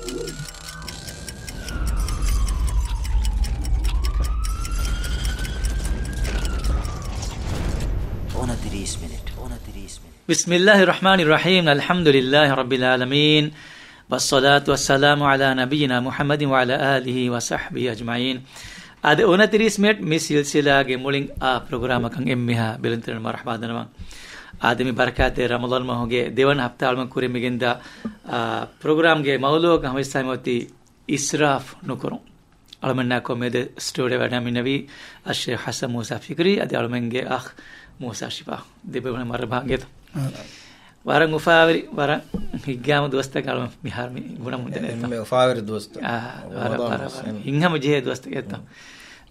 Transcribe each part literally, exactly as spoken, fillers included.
އޮނަތިރީސް މިނިޓް. އޮނަތިރީސް މިނިޓް. بسم الله الرحمن الرحيم. الحمد لله رب العالمين. والصلاة والسلام على نبينا محمد وعلى آله وصحبه أجمعين. އާދެ، އޮނަތިރީސް މިނިޓް މި ސިލްސިލާގެ މުޅިން އާ ޕްރޮގްރާމަކަށް އެންމެހާ ބެލުންތެރިން މަރުޙަބާ ދަންނަވަން. އާދެ، މި ބަރަކާތްތެރި ރަމަޟާން މަހުގެ ދެވަނަ ހަފްތާ އަޅުމެން ކުރިން މިގެންދާ، އާ، ޕްރޮގްރާމްގެ މައުޟޫޢަކަށް ހަމަޖައްސާފައި އޮތީ އިސްރާފް ނުކުރުން. އަޅުމެންނާ ކޮންމެ ދެ ސްޓޫޑިއޯ ވަޑައިގެންނެވީ އައްޝޭޚް ޙަސަން މޫސާ ފިކްރީ އަދި އަޅުމެންގެ އަޚް މޫސާ ޝިފާ. ދެބޭފުޅުން މަރުޙަބާ އިނގޭތޯ. އާ. ވަރަށް އުފާވެރި، ވަރަށް ހިތްގައިމު ދުވަސްތަކެއް އަޅުމެން މިހާރު މި ގުނަމުން ދެނެއްތޯ. އެންމެ އުފާވެރި ދުވަސްތައް. އާ، ވަރަށް، ރަމަޟާން ވަރަށް، މަސް ވަރަށް. އެން. ހިތްހަމަ ޖެހޭ ދުވަސްތަކެއްތޯ.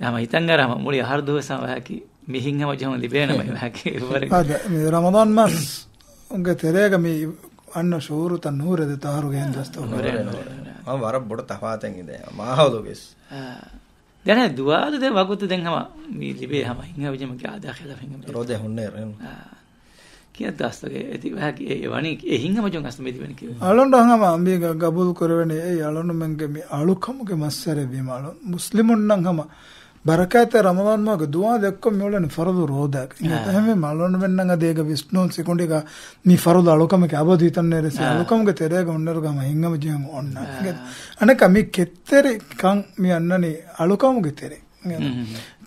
ހަމަ ހިތަށް އަރާ ހަމަ މުޅި އަހަރު ދުވަސް ހަމަ ވަހަކީ މި ހިތްހަމަ ޖެހުން ލިބޭނަމަ ވަހަކީ އެއްވަރެއް. އާދެ، މި ރަމަޟާން މަސް ގެ ތެރޭގަ މި އަންނަ ޝުޢޫރުތައް ނުހުރޭ ދެ ތަހަރުގެ އެން ދުވަސްތައް. ނުހުރޭ، ނުހުރޭ، ނުހުރޭ. އާ، ވަރަށް ބޮޑަށް ތަފާތެއް އިނދޭ މާހައުލުގެސް. އާ. ދެން ދުވާލު ދެ ވަގުތު ދެން ހަމަ މި ލިބޭ ހަމަ ހިނގަ ވިޖެމަ ގާދާ ޚިލާފް ހިނގަ ވިޖެ. ރޯދެ ހުންނޭ ރެން. އާ. ކިޔަ ދުވަސްތަކެ އެތި ވަހަކި އެ ވަނީ އެ ހިނގަ ވިޖުން އަސް މި ލިބެން ކިޔަ. އަޅުން ހަމަ މީގަ ގަބޫލު ކުރެވެނީ އެ އަޅުނުމެންގެ މި އަޅުކަމުގެ މައްސަރެ ވީމަ އަޅުން މުސްލިމުންނަށް ހަމަ ބަރަކާތްތެރި ރަމަޟާން މަހުގެ ދުވާލު އެއްކޮށް މިއުޅެނީ ފަރުޟު ރޯދާގަ. އާ. އެހެންވީމަ އަޅުންމެންނަށް އަދި އޭގަ ވިސްނުން ސިކުނޑިގަ މީ ފަރުޟު އަޅުކަމެކޭ އަބަދު ހިތަށް ނެރެސި. އާ. އަޅުކަމުގެ ތެރޭގަ ހުންނައިރުގަ ހަމަ ހިނގަމަ ޖެހުން އޮންނަ. އާ. އަނެއްކާ މި ކެތްތެރިކަން މި އަންނަނީ އަޅުކަމުގެ ތެރޭ. މް.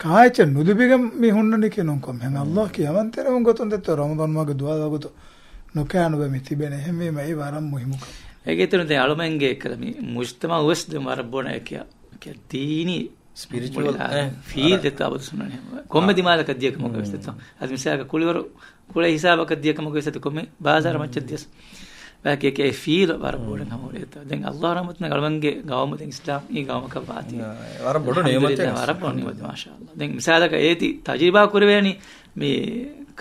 ކާއެއްޗެއް ނުލިބިގެން މި ހުންނަނީކީ ނޫން ކޮންމެހެން. އައްލާހް ކިޔަމަންތެރިވުން ގޮތުން ދެއްތޯ ރަމަޟާން މަހުގެ ދުވާލު ވަގުތު ނުކާ ނުބެ މި ތިބެނީ. އެހެންވީމަ އެ ވަރަށް މުހިއްމު ކަމެއް. އޭގެ އިތުރުން ދެން އަޅުމެންގެ ކަލަ މި މުޖްތަމަޢު ވެސް ދެން ވަރަށް ބޮޑަށް އެކިޔަ، އެކިޔަ ދީނީ ސްޕިރިޗުއަލް، މުޅި އާ، އެ، ފީލް އަރަ، ދެއްތޯ އަބަދު ސުންނަނީ. ކޮންމެ އާ. ދިމާލަކަށް ދިޔަ ކަމަކަށް ވެސް ދެއްތޯ. މް. އަދި މިސާލަކަށް ކުޅިވަރު ކުޅޭ ހިސާބަކަށް ދިޔަ ކަމަކަށް ވެސް ދެއްތޯ. ކޮންމެ ބާޒާރަ މައްޗަށް ދިޔަސް. ވަކި އެކި އެ ފީލް ވަރަށް ބޮޑަށް ހަމަ އުޅޭތޯ. ދެން އައްލާހް ރަޙްމަތުން އަޅުމެންގެ ގައުމު ދެން އިސްލާމީ ގައުމަކަށް ވާތީ. އާ، ވަރަށް ބޮޑު ނިޢުމަތެއް. އަލްޙަމްދުލިއްލާހް، ވަރަށް ބޮޑު ނިޢުމަތެއް، މާޝާﷲ. ދެން މިސާލަކަށް އޭތި ތަޖުރިބާ ކުރެވޭނީ މި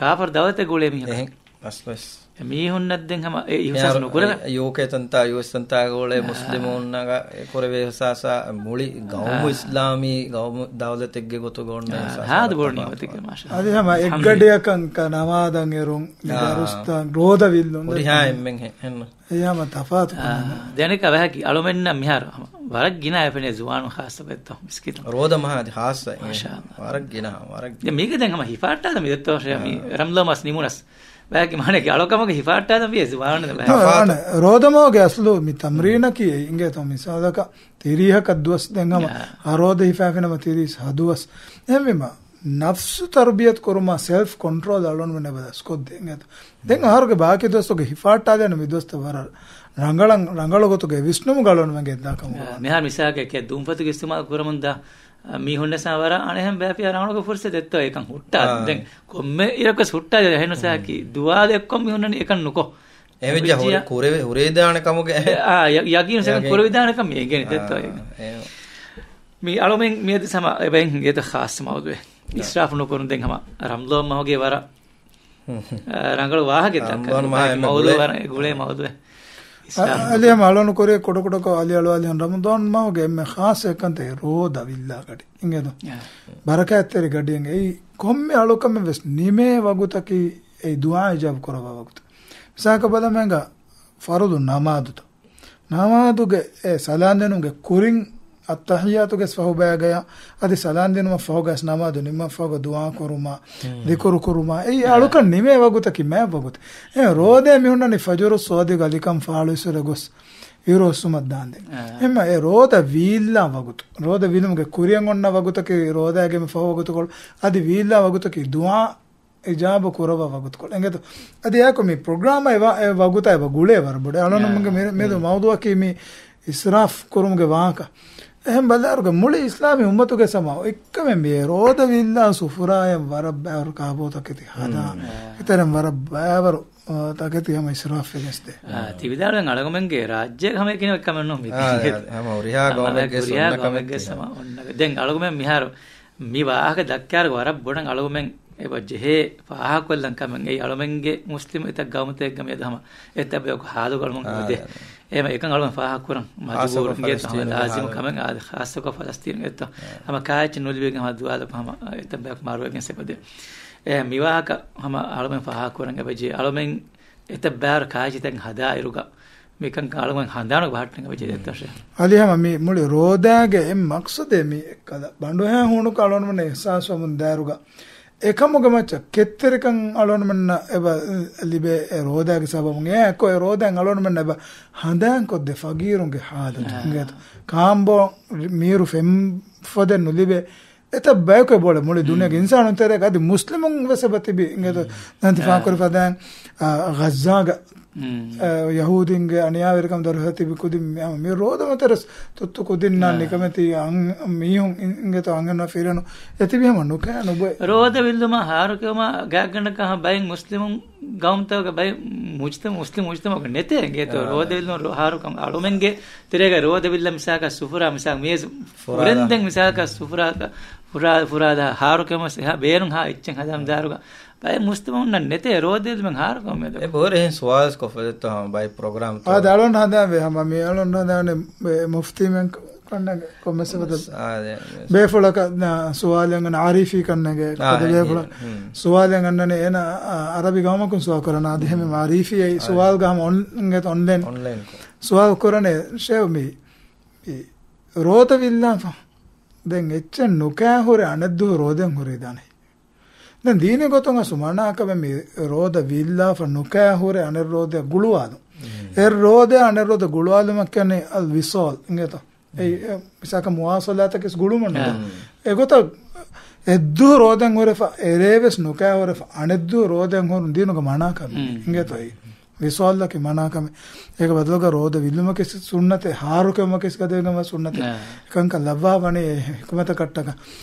ކާފަރު ދައުލަތެއް ގުޅޭ މީހަކަށް. އެހެން. ބަސް، ބަސް. އެ މީހުންނަށް ދެން ހަމަ އެ އިހުސާސް މިހާރު ނުކުރެވޭ. އެ ޔޫކޭ ތަންތާ، ޔޫއެސް ތަންތާގަ އުޅޭ އާ. މުސްލިމުންނަށް އެ ކުރެވޭ އިހުސާސާ މުޅި ގައުމު އާ. އިސްލާމީ ގައުމު ދައުލަތެއްގެ ގޮތުގަ އޮންނަ އާ. އިހުސާސް ހާދަ ވަރަށް ބޮޑު ތަފާތު. ނިޢުމަތެއް މާޝާﷲ. އަދި ހަމަ އެއްގަޑިއަކަށް ނަމާދަށް އެރުން، މި އާ. ދަރުސްތައް، ރޯދަ ވިއްލުން. ހުރިހާ އެންމެން ހެ-، ހެންނު. އެ ހަމަ ތަފާތު އާ. ކަމެއް ނޫން. ދެނެކަ ވަހަކީ އަޅުމެންނަށް މިހާރު ހަމަ ވަރަށް ގިނަ އެފެނޭ ޒުވާނުން ޚާއްޞަ ބެއްތޯ މިސްކިތު. ރޯދަ މަހާ އަދި ޚާއްޞަ އެ. މާޝާﷲ. ވަރަށް ގިނަ، ވަރަށް ދެ މީގެ ދެން ހަމަ ހިފާއްޓާލަ މި ދެއްތޯ ޝޭ މި އާ. ރަމްޟާން މަސް ނިމުނަސް. ވަހަކީ މާނައަކީ އަޅުކަމުގެ ހިފާއްޓާލަ ވިޔަސް ވާނެ ބަހެ. ތަފާތު. ރޯދަ މަހުގެ އަސްލު މި ތަމްރީނަކީ އިނގޭތޯ މިސާލަކަށް ތިރީހަކަށް ދުވަސް ދެން ހަމަ އާ. އަ ރޯދަ ހިފާފިނަމަ ތިރީސް ހަ ދުވަސް. އެހެންވީމަ ނަފްސު ތަރުބިޔަތު ކުރުމާ ސެލްފް ކޮންޓްރޯލް އަޅުން ވެނެ ބަދަސް ކޮށްދޭ އިނގޭތޯ. ދެން އަހަރުގެ ބާކީ ދުވަސްތުގެ ހިފާއްޓާލޭނެ މި ދުވަސްތައް ވަރަށް ރަނގަޅަށް، ރަނގަޅު ގޮތުގެ ވިސްނުމުގަ އަޅުން ވެން ގެންދާ ކަމުގަ އާ. ވާނެ. މިހާރު މިސާލަކަށް ދުންފަތުގެ އިސްތިމާލް ކުރަމުން ދާ މީހުންނަސް ވަރަށް އަނެއްހެން ބަޔަކު ރަނގަޅުގެ ފުރުސަތެއް ދެއްތޯ އެކަން ހުއްޓާ. އާ. ދެން ކޮންމެ އިރަކުވެސް ހުއްޓާ އެހެން ނުސާކީ ދުވާލު އެއްކޮށް މި ހުންނަނީ އެކަން ނުކޮށް. އެހެން ވެއްޖެ ހުރި-، ހުރެވިދާނެ ކަމުގެ އެ، އާ، ޔަ-، ޔަގީން ސެކަން ޔަގީން. ކުރެވިދާނެ ކަމެއް އެނގޭނެ ދެއްތޯ އާ، އެ. އެ. މި އަޅުމެން މިއަދި ސަމާ އެބައިން އެތަ ޚާއްޞަ މައުޟޫޢެއް. އާ. އިސްރާފު ނުކުރުން ދެން ހަމަ ރަމްޟާން މަހުގެ ވަރަށް އަ، ރަނގަޅު ވާހަކައެއް ރަމްޟާން ދައްކާ. މަހާ އެންމެ މައުޟޫޢު ގުޅޭ. ވަރަށް ގުޅޭ މައުޟޫޢެއް. އަ، އިސްލާމް އަލި ހަމަ އަޅުނު ކުރޭ ކުޑަ ކުޑަކޮށް އަލި އަޅު އަލިހަން ރަމަޟާން މަހުގެ އެންމެ ޚާއްޞަ އެއްކަންތައް ރޯދަ ވިއްލާ ގަޑި. އިނގޭތޯ؟ އާ. ބަރަކާތްތެރި ގަޑިއެއް އެއީ ކޮންމެ އަޅުކަމެއް ވެސް ނިމޭ ވަގުތަކީ އެއީ ދުޢާ އިޖާބަ ކުރައްވާ ވަގުތު. މިސާލަކަށް ބަލަމެންގަ ފަރުޟު ނަމާދުތައް. ނަމާދުގެ އެ ސަލާންދިނުމުގެ ކުރިން އައްތަޙިއްޔާތުގެ ފަހުބައިގަޔާ، އަދި ސަލާންދިނުމަށް ފަހުގަޔާ ނަމާދު ނިމުމަށް ފަހުގަ ދުޢާ ކުރުމާ، ހުން. ޛިކުރު ކުރުމާ، އެއީ އާ. އަޅުކަން ނިމޭ ވަގުތަކީ މާތް ވަގުތެއް. އެ ރޯދަ މި ހުންނަނީ ފަޖުރު ޞާދިޤު އަލިކަން ފާޅުއިސުރެ ގޮސް އިރު އޮއްސުމަށް ދާންދެން. އާ. އެހެންމަ އެ ރޯދަ ވީއްލާ ވަގުތު، ރޯދަ ވިލުމުގެ ކުރިއަށް އޮންނަ ވަގުތަކީ ރޯދައިގެ މި ފަހު ވަގުތުކޮޅު، އަދި ވީއްލާ ވަގުތަކީ ދުޢާ އިޖާބަ ކުރައްވާ ވަގުތުކޮޅު. އެނގޭތޯ؟ އަދި އެއާއެކު މި ޕްރޮގްރާމަށް އެ ވަ-، އެ ވަގުތާ އެބަ ގުޅޭ ވަރަށް ބޮޑަށް. އަޅުންމެންގެ މި-، މި-، މި މައުޟޫޢަކީ މި އިސްރާފް ކުރުމުގެ ވާހަކަ. އެހެން ބަލާއިރުގަ މުޅި އިސްލާމީ އުއްމަތުގެ ސަމާ އެއްކަމެއް މި ރޯދަ ވިއްލާ ސުފުރާއަށް ވަރަށް ބައިވަރު ކާބޯތަކެތި ހަދާ. އެތެރެން ވަރަށް ބައިވަރު، އާ، ތަކެތި ހަމަ އިސްރާފް ވެގެންސްދޭ. އާ، ތި ވިދާޅުވެން އަޅުގަމެންގެ ރާއްޖޭގެ ހަމަ އެކިނެ އެއްކަމެއް ނޫން މި އާ، ދިން. ހަމަ ހުރިހާ ހަމަ ގައުމެއްގެ ހުރިހާ ސުންނަ ގައުމެއްގެ ކަމެއް ސަމާ އޮންނަ. ދެން އަޅުގަމެން މިހާރު މި ވާހަކަ ދައްކާއިރު ވަރަށް ބޮޑަށް އަޅުގަމެން އެބަ ޖެހޭ ފާހަގަކޮށްލަން ކަމެއް. އެއީ އަޅުމެންގެ މުސްލިމް އެތައް ގައުމުތަކެއްގަ މިއަދު ހަމަ އެތައް ބަޔަކު ހާލުގަޅުމުން އާ، އެދޭ. އާ. އެހެން އެކަން އަޅުމެން ފާހަގަކުރަން މަޖުބޫރު އިނގޭތޯ ހަމަ ފަލަސްތީނުގެ ލާޒިމު ހާލު. ކަމެއް އާދެ، ޚާއްޞަކޮށް ފަލަސްތީނުގެ އެތައް އާ. ހަމަ ކާއެއްޗެއް ނުލިބިގެން ހަމަ ދުވާލަކު ހަމަ އެތައް ބަޔަކު މަރުވެގެން ސެބަދޭ. އެ މިވާހަކަ ހަމަ އަޅުމެން ފާހަގަކުރަން އެބަޖެ އަޅުމެން އެތައް ބާރު ކާއެއްޗެއް ހަދާއިރުގަ މިކަންކަން އަޅުގަނޑު ހަނދާނުގެ ބަހައްޓަން އެބަޖެހޭ ދޮށެއް. އަލިހަމަ މި މުޅި ރޯދާގެ އެއް މަޤްޞަދެއް މި އެއްކަލަ ބަނޑުހައި ހޫނުކަ އަޅުގަނޑުމެން އިޙްސާސްވަމުން ދާއިރުގަ. އެކަމުގެ މައްޗަށް ކެތްތެރިކަން އަޅުގަނޑުމެންނަށް އެބަ ލިބޭ އެ ރޯދާގެ ސަބަބުން. އެއާއެކު އެ ރޯދައިން އަޅުގަނޑުމެންނަށް އެބަ ހަނދާންކޮށްދޭ ފަގީރުންގެ ޙާލަތު. އާ. އިނގޭތޯ؟ ކާނބޯ މީރު ފެން ފޮދެއް ނުލިބޭ. އެތައް ބަޔަކު އެބައުޅޭ މުޅި ދުނިޔޭގެ އިންސާނުން ތެރޭގަ އަދި މުސްލިމުން ވެސް އެބަ ތިބި. އިނގޭތޯ؟ ދެން ތި ފާހަގަކުރި ފަދައިން، އާ، ޣައްޒާގަ، އާ، ޔަހޫދީންގެ އަނިޔާވެރިކަމަށް ދަރުހަ ތިބި ކުދިން މި-، މި ރޯދަ މަތަރަސް ތުއްތު ކުދިންނާ ނިކަމެތި އަން-، މީހުން އިނގޭތޯ އަންހެން ފިރެނު އެތިބި ހަމަ ނުކައި ނުބޮއެ. ރޯދަ ވިއްލުމާ ހާރުކެވުމާ ގާތްގަނޑަކަށް ހަމަ ބައެއް މުސްލިމުން ގައުމުތަކުގަ ބައެއް މުޖްތަ-، މުސްލިމް މުޖްތަމަޢުގަ ނެތޭ އިނގޭތޯ. ރޯދަ ވިއްލުން ރޯ-، ހާރުކަން އަޅުމެންގެ ތެރޭގަ ރޯދަ ވިއްލަ މިސާކަށް ސުފުރާ މިސާ މިޔަސް ފުރާދާ. ފުރެންދެން މިސާކަށް ސުފުރާ، ފުރާ، ފުރާދާ ހާރުކެމަސް އެހާ ބޭރުން ހާ އެއްޗެއް ހަދަމު ދާރުގަ ބައެއް މުސްލިމުންނަށް ނެތޭ ރޯދަ ވިއްލުމެއް ހާރުކަމެއް. އެ ބޯރެ ހެން ސުވާލު ކޮށްފަދައްތޯ ހަމަ ބައި ޕްރޮގްރާމް އާ، ދަޅުން ހަދާން ވޭ ހަމަ މި އަޅުން ހަދާނެ މުފްތީމެން ކަންނެގެ ކޮންމެސް ފަދަ ބޭފުޅަކަށް ސުވާލެއް އަންނަ އާރީފީ ކަންނެގެ އާ، ކޮދެ ބޭފުޅަ ހުން. ސުވާލެއް އަންނަނެ އޭނަ އަ-، އަރަބި ގައުމަކުން ސުވާލު ކުރަން އާދެ ހެމެ އާރީފީ އައި ސުވާލުގަ ހަމަ އޮން-، އޮންލައިން ސުވާލު ކުރަނެ ޝޭވް މި ރޯދަ ވިއްލާފަ ދެން އެއްޗެއް ނުކާ ހުރެ އަނެއްދުވަހު ރޯދައިން ހުރެދާނެ. ދެން ދީނީ ގޮތުން އަސް މާނާކަމެއް މި ރޯދަ ވިއްލާފަ ނުކާ ހުރެ އަނެއް ރޯދަ ގުޅުވާލު. އެ ރޯދަ އަނެއް ރޯދަ ގުޅުވާލުމަށް ކިޔަނީ އަލް ވިޞާލް އިނގޭތޯ. އެ، އެ، މިސާކަށް މުވާޞަލާތަކެސް ގުޅުމުން. އެގޮތަށް އެއްދުވަހު ރޯދައިން ހުރެފަ، އެރޭވެސް ނުކާ ހުރެފަ، އަނެއްދުވަހު ރޯދައިން ހުރުން ދީނުގަ މަނާކަމެއް އިނގޭތޯ. އެ ވިޞާލަކީ މަނާކަމެއް. އޭގެ ބަދަލުގަ ރޯދަ ވިއްލުމަކެސް ސުންނަތެއް، ހާރުކެވުމަކެސް ގަދަވެގެން ސުންނަތެއް. އެކަންކަން ލައްވާ ވަނީ އެ ހިކުމަތަކަށްޓަކަ.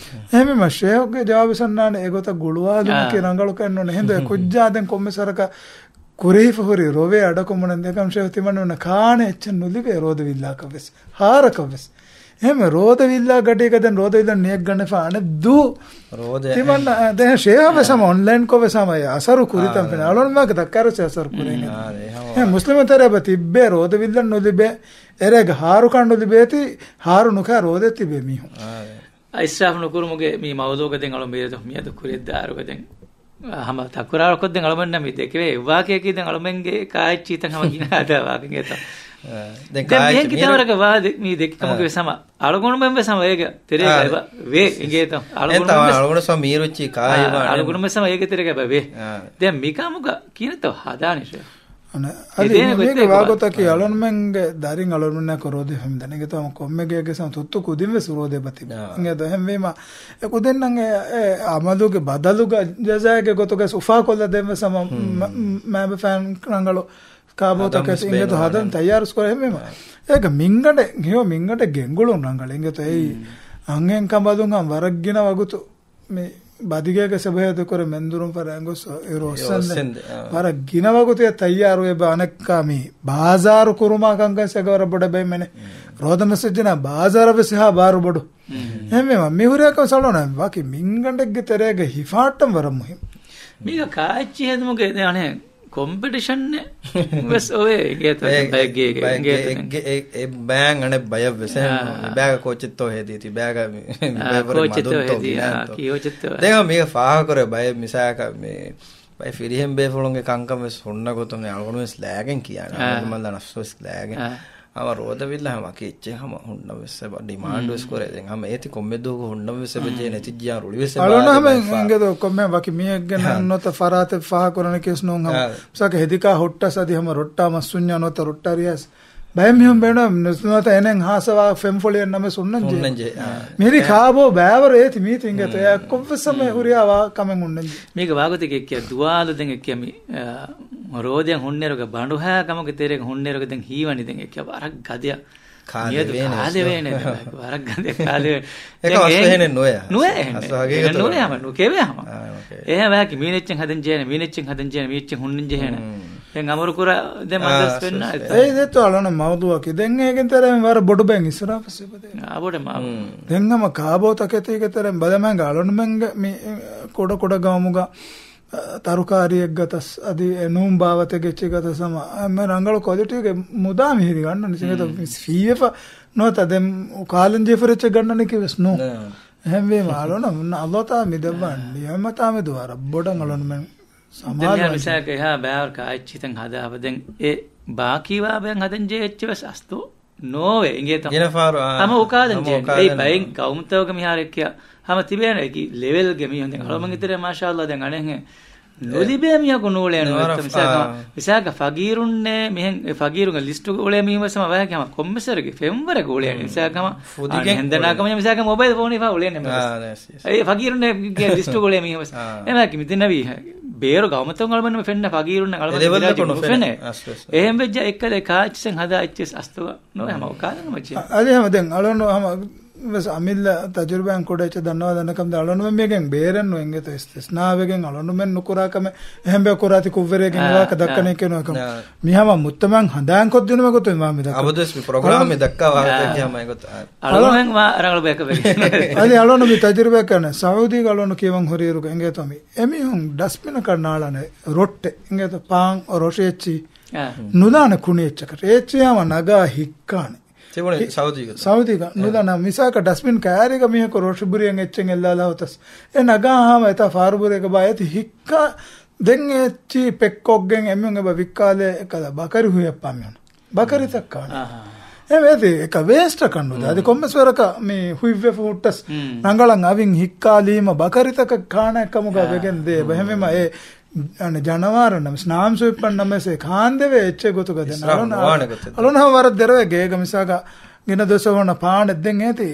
އެހެންވީމަ ޝޭހުގެ ޖަވާބު ސަންނާނެ އެގޮތަށް ގުޅުވާލުމަކީ ރަނގަޅުކަން ނޫން. އެހިނދު އެ ކުއްޖާ ދެން ކޮންމެސް ވަރަކަށް ކުރެހިފަ ހުރި ރޮވޭ އަޑަކު މުނެން ދެކަން ޝޭހު ތިމަންނަ ކާނެ އެއްޗެއް ނުލިބޭ ރޯދަ ވިއްލާކަށް ވެސް. ހާރަކަށް ވެސް. އެހެންވެ ރޯދަ ވިއްލާ ގަޑީގަ ދެން ރޯދަ ވިއްލަން ނިޔަތް ގަނެފަ އަނެއްދު. ރޯދަ ތިމަންނަ، އެ، ދެން ޝޭހަށް ވެސް ހަމަ އޮންލައިން ކޮށް ވެސް ހަމަ އެ އަސަރު ކުރިތަން ފެނޭ. އަޅުންމާގެ ދައްކާރަސް އަސަރު ކުރޭ. އާ، އެ ހަމަ. އެ މުސްލިމު ތެރޭ އެބަ ތިއްބޭ ރޯދަ ވިއްލަން ނުލިބޭ. އެރޭގަ ހާރުކަން ނުލިބޭތީ، ހާރު ނުކާ ރޯދަ ތިބޭ މީހުން. އާ، އެ. އިސްރާފު ނުކުރުމުގެ މި މައުޟޫގަ ދެން އަޅު މިއަދު، މިއަދު ކުރިއަށް ދާއިރުގަ ދެން ހަމަ ތަކުރާރުކޮށް ދެން އަޅުމެންނަށް މި ދެކެވޭ އެއްވާކައަކީ ދެން އަޅުމެންގެ ކާއެއްޗިތައް ހަމަ ގިނަ ހަދާ ވާކަން އިނގޭތޯ. އާ، ދެން ދެން ކާއެއްޗި މިހެން މީރު- ކިތާބަކަށް ވާ ދެ-، މި ދެއްކި ކަމުގެ އާ. ވެސް ހަމަ އަޅުގަނޑުމެން ވެސް ހަމަ އޭގަ ތެރޭގަ އާ، އެބަ ވޭ އެ-، އިނގޭތޯ. އަޅުގަނޑުމެން އާ، ވެސް އަޅުގަނޑުމެން ހަމަ އޭގެ ތެރޭގަ އެބަ ވޭ. އާ. ދެން މިކަމުގަ ކިހިނެއްތޯ ހަދާނީ ޝޭހް؟ އަނެ، އަދި އެދޭނެ މީގެ ގޮތްތަކެއް ވާގޮތަކީ ވާ-، އަޅުންމެންގެ ދަރިން އަޅުންމެންނާ ކޮށް ރޯދަ ހަމަ ދަނީ އިނގޭތޯ ކޮންމެ ގެއެއްގެ ސަމަ ތުއްތު ކުދިން ވެސް ރޯދަ އެބަ ތިބޭ. އާ. އިނގޭތޯ އެހެންވީމަ އެ ކުދިންނަށް އެ، އެ އަމަލުގެ ބަދަލުގަ ޖަޒާގެ ގޮތުގަ އުފާކޮށްލަ ދެން ވެސް ހަމަ ހުން. މަ-، މަ-، މައިބަފައިން ރަނގަޅު ކާބޯތަކެސް އިނގޭތޯ ހަދަން ތައްޔާރު ކުރޭ އެހެންވީމަ. އާ. އޭގަ މިންގަނޑެއް، ހެޔޮ މިންގަނޑެއް ގެންގުޅުން ރަނގަޅު އިނގޭތޯ އެއީ ހުން. އަންހެން ކަނބަލުން ހަމަ ވަރަށް ގިނަ ވަގުތު މި ބަދިގޭގެ ސަބަހޭ ދެކޮރެ މެންދުރުން ފަރާތް ގޮސް އިރު އޮއްސެންދެން. އޮއްސެންދެން، އާ. ވަރަށް ގިނަ ވަގުތެއް ތައްޔާރު އެބަ އަނެއްކާ މި ބާޒާރު ކުރުމާ ކަންކަން ސެގަ ވަރަށް ބޮޑަށް ބެއްމެނެ. މް. ރޯދަ މެސެޖް ނާ ބާޒާރަށް ވެސް އެހާ ބާރު ބޮޑު. މް. އެހެންވީމަ މި ހުރިހާ ކަމެއް ސަޅޯނަ ވަކި މިންގަނޑެއްގެ ތެރޭގަ ހިފާއްޓަން ވަރަށް މުހިންމު. މީގަ ކާއެއްޗި ހެދުމުގެ ދެ އަނެއް ކޮމްޕިޓިޝަން ވެސް އޮވޭ އިނގޭތޯ. އެ، ބައެއްގޭގެ ބައެއްގެ އިނގޭތޯ ދެން. އެއްގެ އެ، އެ ބައިން އަނެއް ބަޔަށް ވެސް އެހެން އާ. މި ބައިގަ ކޯޗެއްތޯ ހެދީތީ ބައިގަ މި އާ، ބައިވަރެއް ކޯޗެއްތޯ މަދުންތޯ ހެދީ، އާ، ގިނައިންތޯ. ކީ ކޯޗެއްތޯ. ދެން މީގަ ފާހަގަކުރޭ ބައެއް މިސާކަށް މި ބައެއް ފިރިހެން ބޭފުޅުންގެ ކަންކަން ވެސް ހުންނަ ގޮތުން މި އަޅުގަނޑު ވެސް ލައިގެން ކިޔާނެ. އާ. އަޅުގަނޑު މަންލަ ނަފްސު ވެސް ލައިގެން. އާ. ހަމަ ރޯދަ ވިއްލާ ހަމަ އަކީ އެއްޗެއް ހަމަ ހުންނަ ވެސް އެބަ ޑިމާންޑް ވެސް މް. ކުރޭ. ދެން ހަމަ އޭތި ކޮންމެ ދުވަކު ހުންނަ ވެސް އެބަ މް. ޖޭ ނެތިއްޖާ ރުޅި ވެސް އެބަ އަޅުން އާދެ ހަމަ ބައެއް ފާ. އިނގޭތޯ ކޮންމެ ވަކި މީހެއްގެ ހާ. ނަން ނުވަތަ ފަރާތެއް ފާހަ ކުރަނެކޭސް ނޫން ހަމަ. ހާ. މިސާކަށް ހެދިކާ ހުއްޓަސް އަދި ހަމަ ރޮއްޓާ މަސް ސުންޏާ ނުވަތަ ރޮއްޓާ ރިޔާސް. ބައެއް މީހުން ބޭނުން ނުވަތަ އެނެން ހާސަވާ ފެންފޮޅިއެއް ނަމެ ސުންނަން ޖެހޭ. ސުންނަން ޖެހޭ. އާ. މިރި އެ. ކާބޯ ބައިވަރު އޭތި މީތި އިނގޭތޯ. މް. އެއަށް ކޮށްވެސް ހަމަ މް. ހުރިހާ ވާ ކަމެއް ހުންނަން ޖެހޭ. މީގެ ވާގޮތެއް އެއްކިޔަ ދުވާލު ދެން އެއްކިޔަ މި، އާ، ރޯދައަށް ހުންނޭރުގަ ބަނޑުހާ ކަމުގެ ތެރޭގަ ހުންނޭރުގަ ދެން ހީވަނީ ދެން އެއްކިޔަ ވަރަށް ގަދަޔަށް. މިއަދު ކާލެވޭނެ ކާލެވޭނެ ވެސް. ދެން ވަރަށް ގަދަ ކާލެވޭނެ. އެކަ ދެން އަސްލު އެ-، އެހެނެއް ނުވޭ. ނުވޭ އެހެން. އަސްލު ހަގީގަތު ނުވޭ ނުވޭ. ހަމަ ނުކެވޭ ހަމަ. އާ، ނުކެވޭ. އެހެން ވާކި މީނެއްޗެއް ހަދަން ޖޭނެ، މީނެއްޗެއް ހަދަން ޖޭނެ، މީއެއްޗެއް ހުންނަން ޖެހޭނެ. މް. ދެން އަމުރު ކުރާ ދެ މަދަސް ފެންނާ އެތަ. އެއް ދެތު އަޅުން މައުޟޫއަކީ. ދެން އޭގެން ތެރެއިން ވަރަށް ބޮޑު ބައެއް އިސްރާފު ސިފަ ދޭ. އާ، ބޮޑެ މާ. މް. ދެން ހަމަ ކާބޯ ތަކެތީގެ ތެރެއިން ބަލަމައިގަ އަޅުންމެންގެ މި ކުޑަ ކުޑަ ގައުމުގަ ތަރުކާރީއެއްގަތަސް އަދި އެ ނޫން ބާވަތެއްގެ އެއްޗެއްގަތަސް ހަމަ އެންމެ ރަނގަޅު ކޮލިޓީގެ މުދާ މިހިރީ ގަންނަނީ. އިނގޭތޯ މް. ފީވެފަ ނުވަތަ ދެން ކާލަން ޖެހިފަ އެއްޗެއް ގަންނަނީކީ ވެސް ނޫން. ނާ. އެހެންވީމަ އަޅުނަ އައްލާހު ތާ މި ދެއްވާ ނިޢުމަތާ މެދު ވަރަށް ބޮޑަށް އަޅުންމެން ދެން މިހާރު ސަމާލުވެ. މިސާލަކަށް އެހާ ބައިވަރު ކާއެއްޗިތައް ހަދާފަ ދެން އެ ބާކީ ވާބަޔަށް ހަދަން ޖެހޭ އެއްޗެއް ވެސް އަސްތު ނޯވޭ އިނގޭތޯ. ގިނަ ފާރު، އާ، ހަމަ އުކާލަން ހަމަ ޖެހޭ. އުކާލަން. އެއީ ބައެއް ގައުމުތަކުގަ މިހާރު އެއްކިޔާ ހަމަ ތިބޭނެ އެކި ލެވެލްގެ މީހުން. ދެން އަޅުމެން އިތުރެ މާޝާﷲ ދެން އަނެއްހެން ނުލިބޭ މީހަކު ނޫޅޭ ނުވެތަ. މިސާލަކަށް، މިސާލަކަށް ފަގީރުންނޭ މިހެން އެ ފަގީރުންގެ ލިސްޓުގަ އުޅޭ މީހުން ވެސް ހަމަ ވަޔަކީ ހަމަ ކޮންމެސްވަރެއްގެ ފެންވަރެއް އުޅޭ. މިސާލަކަށް ހަމަ ފުދިގެން އަނެއް ހެނދެން އުޅޭ. ނާކަމެއް މިސާލަކަށް މޮބައިލް ފޯނު ހިފާ އުޅޭނެ މެ ވެސް. އާ، އެ ފަގީރުންނޭ ގެ ލިސްޓުގަ އުޅޭ މީހުން ވެސް. އާ. އެމާކި މިދެންނެވީ ބޭރު ގައުމުތަކުން އަޅުމެންނަށް ފެންނަ ފަގީރުންނެއް އަޅުމެން އެ ލެވެލް މިރާއްޖޭ ކޮނު ނުފެނޭ. ފެނެ. އަސް، އަސް، އަސް. އެހެން ވެއްޖާ އެއްކަލެ ކާއްޗިސެން ހަދާ އެއްޗެސް އަސްތުގަ ނުވެ ހަމަ އުކާލަން މައްޗެ. އަ-، އަދި ހަމަ ދެން އަޅުން ހަމަ ވެސް އަމިއްލަ ތަޖުރިބާއިން ކުޑަ އެއްޗެއް ދަންނަވާ ދަންނަކަމް ދެން އަޅުން މީގެން ބޭރެއް ނު އެނގޭތޯ އިސްތިސްނާވެގެން އަޅުންމެން ނުކުރާ ކަމެއް އެހެން ބޭ ކުރާތި ކުށްވެރިއެއް އާ، އެނގިވާކަ ދައްކަނީ އާ. ކެނު އެކަމް. އާ. މި ހަމަ މުއްތަމައިން ހަނދާންކޮށްދިނުމެ ގޮތުން މާ މި ދައްކަނީ. އަބަދުވެސް މި ޕްރޮގްރާމް މި ދައްކާ ވާހަކަ އާ. ހަމަ އެގޮތަށް. އަޅުން މާ ރަނގަޅު ބޭކަށް ވެގެން. އަދި އަޅުން މި ތަޖުރިބާ ކަނެ ސައުދީގަ އަޅުން ކިޔަވަން ހުރިއިރުގަ އެނގޭތޯ މި އެމީހުން ޑަސްބިނަކަށް ނާޅާނެ ރޮއްޓެއް އެނގޭތޯ ޕާން ރޮށި އެއްޗި އާ. ނުލާނެ ކުނި އެއްޗަކަށް. އެއްޗި ހަމަ ނަގާ ހިއްކާނެ. ތިބުނީ ހި-، ސައުދީގަ. ސައުދީގަ. އެ. ނުލާނެ މިސާލަކަށް ޑަސްބިން ކައިރީގަ މީހަކު ރޮށި ބުރިއަން އެއްޗެއް އެއްލާލާ ހޮތަސް. އެ ނަގާ ހަމަ އެތާ ފާރުބުރޭގަ ބާ އޭތި ހިއްކާ ދެން އެއްޗި ޕެކްކޮށްގެން އެމީހުން އެބަ ވިއްކާލޭ އެކަލަ ބަކަރި ހުއްޔަށްޕާ މީހުން. ބަކަރިތައް ކާނެ. އަހާ. އެ ވޭތި އެކަ ވޭސްޓަކަށް ނުދާ. އަދި ހުން. ކޮންމެސް ވަރަކަށް މި ހުއިއްވެފަ ހުއްޓަސް ހުން. ރަނގަޅަށް އަވިން ހިއްކާލީމަ ބަކަރިތަކަށް ކާނެ ކަމުގަ އާ. ވެގެން ދޭ. ހުން. އެބަހެމީމަ އެ އަނެ ޖަނަވާރަންނަށް ވެސް ނާމްސުވިއްޕަންނަށް ވެސް އެ ކާންދެވޭ އެއްޗެއް ގޮތުގަ ދެން. އިސްރާފް އަޅުން، ނުވާނެ ގޮތެއް. އަޅުން ހަމަ ވަރަށް ދެރަވެ ގޭގަ މިސާގަ ގިނަ ދުވަސް ވަނަ ޕާނެއް ދެން އޭތި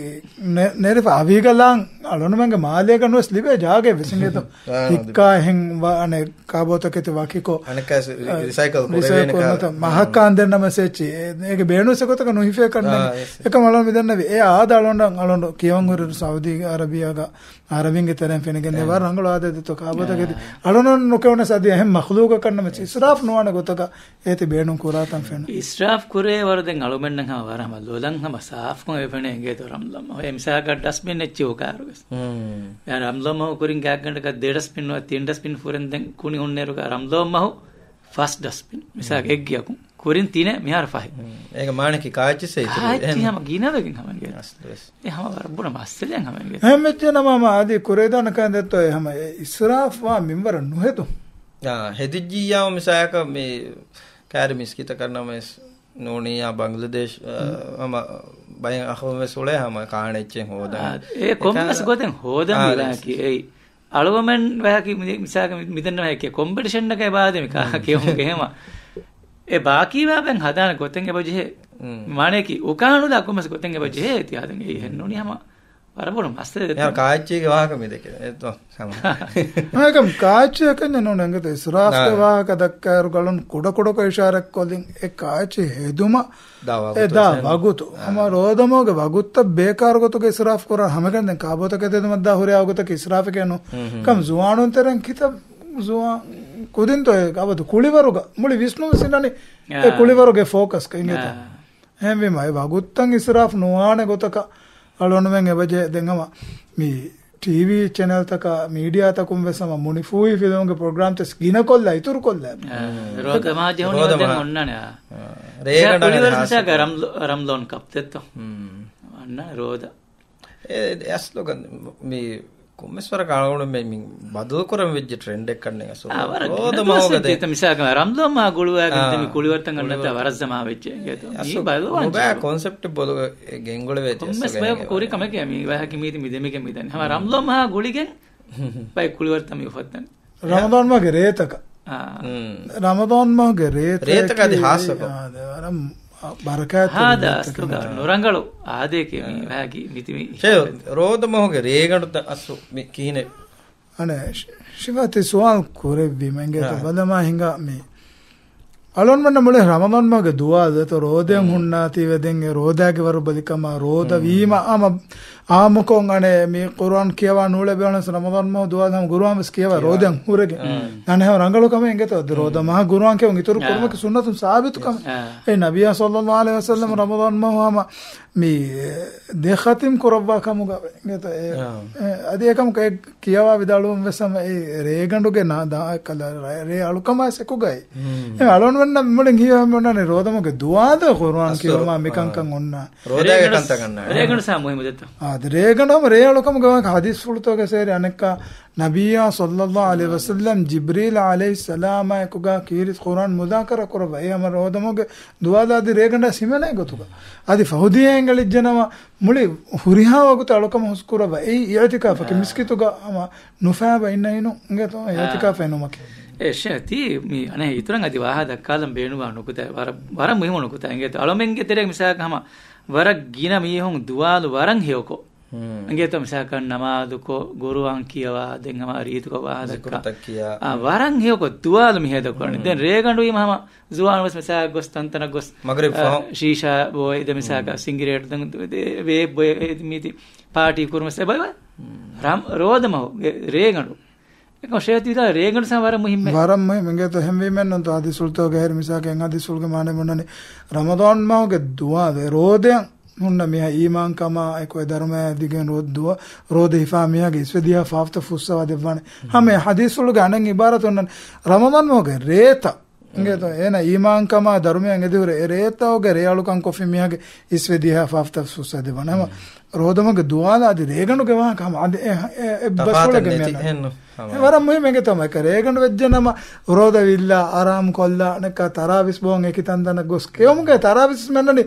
ނެ-، ނެރިފަ އަވީގަ ލާން އަޅުންމެންގެ މާލޭގަ ނުވެސް ލިބޭ ޖާގައެއް ވެސް އިނގޭތޯ. އާ، ހިއްކާ އެހެން ވަ-، އަނެ ކާބޯތަކެތި ވަކިކޮށް، އަނެއްކާ ރި-، ރިސައިކަލް ކުރެވޭނެ ކާ-، ނުވަތަ މަހަކާން ދެންނަމަ ސެއްޗި. އޭގެ ބޭނުންސެ ގޮތަކަށް ނުހިފޭ ކަންނެ. އާ، އެސް. އެކަމް އަޅުން މިދަންނަވި. އެ އާދަ އަޅުން އަޅުން ކިޔަވަން ހުރި ސައުދީ އަރަބިއާގަ އަރަބިންގެ ތެރެއިން ފެނިގެން ދޭ އެ. ވަރަށް ރަނގަޅު އާދައެއް ދެއްތޯ ކާބޯތަކެތި. އެ. އަޅުން ނުކެވުނަސް އަދި އެހެން މަޚްލޫގަކަށްނަމަ އިސްރާފް ނުވާނެ ގޮތަކަށް އޭތި ބޭނުން ކުރާތަން ފެނު. އިސްރާފް ކުރޭ ވަރު ދެން އަޅުމެންނަށް ހަމަ ވަރަށް ހަމަ ލޮލަށް ހަމަ ސާފުކޮށް އެ ފެނޭ އިނގޭތޯ ރަމްލަން މަހު. އެ މިސާލަކަށް ޑަސްބިން އެއްޗިހި ކާރުވެސް. ހުން. އެ ރަމްލަން މަހު ކުރިން ގާތްގަނޑަކަށް ދެ ޑަސްބިން ނުވަތަ ތިން ޑަސްބިން ފުރެން ދެން ކުނި ހުންނޭރުގަ ރަމްލަން މަހު ފަސް ޑަސްބިން. މިސާލަކަށް ހުން. އެއްގެއަކުން. ކުރިން ތިނެއް މިހާރު ފަހެއް. ހުން. އޭގެ މާނައަކީ ކާއެއްޗިސް އިތުރު ކާއެއްޗި އެހެން. ހަމަ ގިނަވެގެން ހަމަ އިނގޭ. އަސްލުވެސް. އެ ހަމަ ވަރަށް ބުރަ މައްސަލައެއް ހަމަ އިނގޭ. އެހެން ވެއްޖެ ނަމަ ހަމަ އަދި ކުރެވިދާނެ ކަން ދެއްތޯ އެ ހަމަ އެ އިސްރާފްވާ މިންވަރަށް ނުހެދުން. އާ، ހެދިއްޖިއްޔާ މިސާލަކަށް މި ކާރި މިސްކިތަކަށް ނަމަވެސް ނޫނިއްޔާ ބަނގްލަދޭޝް، އާ، ހުން. ހަމަ ބައެއް އަޚުން ވެސް އުޅޭ ހަމަ ކާނެ އެއްޗެއް ހޯދަން. އާ، އެ ކޮންމެސް އެކާ-، ގޮތެއް ހޯދަން އާ، މިވާކި ރައީސް. އެއީ. އަޅުގަމެން ވަހަކީ މި-، މިސާލަކަށް މި-، މިދެންނެވި ކެ-، ކޮމްޕިޓިޝަންއަކަށް އެބަ އާދޭ މި ކާ-، ކެއުމުގެ ހަމަ. އެ ބާކީވާ ބައެއް ހަދާނެ ގޮތެއް އެބަ ޖެހޭ. މާނައަކީ އުކާނުލާ ކޮންމެސް ގޮތެއް އެބަ ޖެހޭ އިތިހާދު އެއީ ހެންނޫނީ ހަމަ ވަރަށް ބޮޑު މައްސަލައެއް. ކާއެއްޗީގެ ވާހަކަ މި ދެކެ. އެއް ތޯ، ހަމަ. ހަމަ ކާއެއްޗެއް ކަންޏެއް ނޫން އެނގޭތޯ އިސްރާފްގެ ވާހަކަ ދައްކާއިރު ގަޅުން ކުޑަ ކުޑަކޮށް އިޝާރަތްކޮށްލިން އެ ކާއެއްޗެއް ހެދުމަށް ދާ އެ ވަގުތު ދާ ވެސް ވަގުތު. އާ. ހަމަ ރޯދަމަހުގެ ވަގުތުތައް ބޭކާރު ގޮތުގެ އިސްރާފް ކުރާ ހަމަކަން ދެން ކާބޯތަކެތި ހެދުމަށް ދާ ހުރިހާ ވަގުތަކީ އިސްރާފެކޭ ނޫން. ކަމް ޒުވާނުން ތެރެއިން ކިތައް ޒުވާން ކުދިންތޯ އެ އަބަދު ކުޅިވަރުގަ މުޅި ވިސްނުން ވިސްނަނީ އެ އާ. ކުޅިވަރުގެ ފޯކަސްގަ އިނގޭތޯ. އާ. އެހެންވީމަ އެ ވަގުތުތައް އިސްރާފް ނުވާނެ ގޮތަކަށް އަޅުގަނޑުމެން އެބަޖެ ދެން ހަމަ މި ޓީވީ ޗެނަލްތަކާ، މީޑިއާތަކުން ވެސް ހަމަ މުނިފޫހި ފިލުމުގެ ޕްރޮގްރާމްތައް ގިނަކޮށްލާ، އިތުރުކޮށްލާ. އާ، ރޯދަ މަހާ ޖެހުނީ ރޯދަ ދެން މަހާ. އޮންނާނެ، އާ. އާ، ރޭގަނޑަށް ކުޅިވަރު ހާސް މިސާލަކަށް ކޮށް. ރަމް-، ރަމްލޯން ކަޕް ދެއްތޯ. ހުން. އޮންނާނެ ރޯދަ. އެ، އެ އަސްލުގަ މި ކޮންމެސް ވަރަކަށް އަޅުގަނޑު މި، މި ބަދަލު ކުރަން ވެއްޖެ ޓްރެންޑެއް ކަންނޭނގެ އަސްލު. އާ، ވަރަށް ރޯދަ ގިނަ މަހުގަ ދުވަސް ދެ- ވެއްޖެ މިސާލަކަށް ރަމްލޯން މަހާ ގުޅުވާގެން އާ. ދެ މި ކުޅިވަރުތައް ގަންނަތާ ވަރަށް ޒަމާ ވެއްޖެ އިނގޭތޯ. މީ އަސްލު ބަދަލުވާން ނުބައި ޖެހޭ. ކޮންސެޕްޓެއް ބޮލުގަ ގެންގުޅެވޭތީ ކޮންމެސް އަސްލު ބަޔަކު ގެންގުޅެވޭ. ކުރި ކަމެކޭ މީ ވަހަކީ މީތި މި ދެމިގެން މިދަނީ. ހަމަ ހުން. ރަމްލޯން މަހާ ގުޅިގެން ބައި ކުޅިވަރުތައް މި އުފައްދަނީ. ރަމަޟާން މަހުގެ ރޭތަކަށް. އާ. ހުން. ރަމަޟާން މަހުގެ ރޭތަކީ ރޭތަކަށް އަދި ހާއްސަކޮށް. އާ، ދެ ވަރަށް ބަރަކާތްތެރި ހާދަ ރޭތަކެއް. އަސްލުގަ ނުރަނގަޅު އާދައެކޭ މީ އާ. ވަހަކީ މިތި މި ޗެ، ރޯދަ މަހުގެ ރޭގަނޑުތައް އަސްލު މި ކިހިނެއް؟ އަނެ ޝި-، ޝިފާތި ސުވާލު ކުރެއްވީމަ އިނގޭތޯ އާ. ބަލަމާ ހިނގާ މި އަޅުންމެންނަށް މުޅި ރަމަޟާން މަހުގެ ދުވާލު ދެއްތޯ ރޯދައިން ހުންނާތީވެ ދެން އެ ރޯދާގެ ވަރު ބަލިކަމާ ރޯދަ ހުން. ވީމަ އާ، އާއްމުކޮށް އަނެ މި ޤުރުއާން ކިޔަވާ ނޫޅޭ ބޭނުންވެސް ރަމަޟާން މަހު ދުވާލު ހަމަ ޤުރުއާން ވެސް ކިޔަވާ ކިޔަވާ. ރޯދައިން ހުރެގެން. ހުން. އަނެ ހަމަ ރަނގަޅު ކަމެއް އިނގޭތޯ އަދި ރޯދަ މަހަށް ޤުރުއާން ކިޔަވުން އިތުރު އާ. ކުރުމަކީ ސުންނަތުން ސާބިތު ކަމެއް. އާ. އެ ނަބިއްޔާ ޞައްލައްލާހު ޢަލައިހި ވަސައްލަމަ ރަމަޟާން މަހު ހަމަ މި ދެ ޚަތިމް ކުރައްވާ ކަމުގަ އިނގޭތޯ އެ، އާ. އެ، އަދި އެކަމަކު އެ ކިޔަވާ ވިދާޅުވުން ވެސް ހަމަ އެ ރޭގަނޑުގެ ނާ-، ދާ-، ކަލަ ރޭ، ރޭ އަޅުކަމާ ސެކުގައި. ހުން. އެ އަޅުން މުޅިން ހީވެމެ އޮންނާނެ ރޯދަމުގެ ދުވާލު ޤުރުއާން އަސްލު، ކިޔުމާ މިކަންކަން އޮންނާ. ރޯދައިގެ ރޭގަނޑު، ކަންތައް ގަންނާ. ރޭގަނޑު ސާ މުހިއްމު ދެއްތޯ؟ އާ، އަދި ރޭގަނޑު ހަމަ ރޭ އަޅުކަމުގެ ވާހަކަ ޙަދީޘްފުޅުތަކުގެ ސޭރި އަނެއްކާ ނަބިއްޔާ ޞައްލައްލާހު ޢަލައިހި ވަސައްލަމް ޖިބްރީލް ޢަލައިހިއްސަލާމާ އެކުގަ ކީރިތި ޤުރުއާން މުޛާކަރާ ކުރައްވާ. އެ ހަމަ ރޯދަމުގެ ދުވާލު އަދި ރޭގަނޑާ ހިމެނޭ ގޮތުގަ. އަދި ފަހު ދިހަ އެނގަޅިއްޖެނަމަ މުޅި ހުރިހާ ވަގުތު އަޅުކަމަށް ހުސްކުރައްވާ. އެއީ އިޢުތިކާފަކީ އާ. މިސްކިތުގަ ހަމަ ނުފާބަ އިންނައިނު އިނގޭތޯ އާ. އިޢުތިކާފަށް އިނުމަކީ. އޭ ޝޭޚް، ތީ މި އަނެއް އިތުރަށް އަދި ވާހަކަ ދައްކާލަން ބޭނުންވާ ނުކުތާ ވަރަށް، ވަރަށް މުހިއްމު ނުކުތާ އިނގޭތޯ. އަޅުމެންގެ ތެރޭގަ މިސާލަކަށް ހަމަ ވަރަށް ގިނަ މީހުން ދުވާލު ވަރަށް ހެޔޮކޮށް ހުން. އިނގޭތޯ މިސާލަކަށް ނަމާދުކޮށް، ޤުރުއާން ކިޔަވާ، ދެން ހަމަ ރީތިކޮށް ވާހަކަ ދައްކާ. ޒިކުރުތައް ކިޔާ. އާ، ވަރަށް ހެޔޮކޮށް ދުވާލު މި ހޭދަކުރަނީ. ހުން. ދެން ރޭގަނޑު ވީމަ ހަމަ ޒުވާނު ވެސް މިސާލަކަށް ގޮސް ތަންތަނަށް ގޮސް، މަގްރިބް އާ، ފަހުން. ޝީޝާ ބޯ އެދެ މިސާލަކަށް ހުން. ސިނގިރޭޓް ދެން ވޭ-، ވޭބް ބޯ އެ މީތި ޕާޓީ ކުރުމަސް އެބަ ހުން. ރަމް-، ރޯދަމަހު ގެ-، ރޭގަނޑު. އެކަމަށް ޝޭޚް ތި ވިދާޅުވި ރޭގަނޑު ސާ ވަރަށް މުހިއްމޭ. ވަރަށް މުހިއްމު. އިނގޭތޯ އެހެންވީމެއްނު ތާ ހަދީސް ފުޅުތަކުގެ ހެރި މިސާލަކަށް އެއް ހަދީސް ފުޅުގެ މާނަ ބުނަނީ ރަމަޟާން މަހުގެ ދުވާލު ރޯދައަށް ހުންނަ މީހާ އީމާންކަމާ އެކު އެ ދަރުމަޔާ ދިގެން ރޯ-، ދުވަ-، ރޯދަ ހިފާ މީހާގެ އިސްވެ ދިހަ ފާފަތައް ފުއްސަވާ ދެއްވާނެ. ހަމަ އެ ހަދީސް ފުޅުގެ އަނެއް އިބާރާތު އޮންނަން ރަމަޟާން މަހުގެ ރޭތައް އިނގޭތޯ، އޭނަ އީމާންކަމާ ދަރުމަޔަށް އެދިހުރެ އެ ރޭތައުގެ ރޭ އަޅުކަން ކޮށްފި މީހާގެ އިސްވެ ދިހަ ފާފަތައް ފުއްސަ ދެވަން. ހަމަ ރޯދަމުގެ ދުވާލު އަދި ރޭގަނޑުގެ ވާހަކަ ހަމަ އަދި އެ، އެ، އެއްބަސްފުޅެއްގެ މިއަންނަ. ހެންނު. ހަމަ. އެ ވަރަށް މުހިއްމު އެނގޭތޯ އެކަ ރޭގަނޑު ވެއްޖެނަމަ ރޯދަ ވިއްލާ އަރާމް ކޮށްލާ ނެއްކާ ތަރާވީސް ބޯން އެކި ތަންތަނަށް ގޮސް ކެއުމުގެ ތަރާވީސް މެންނަނީ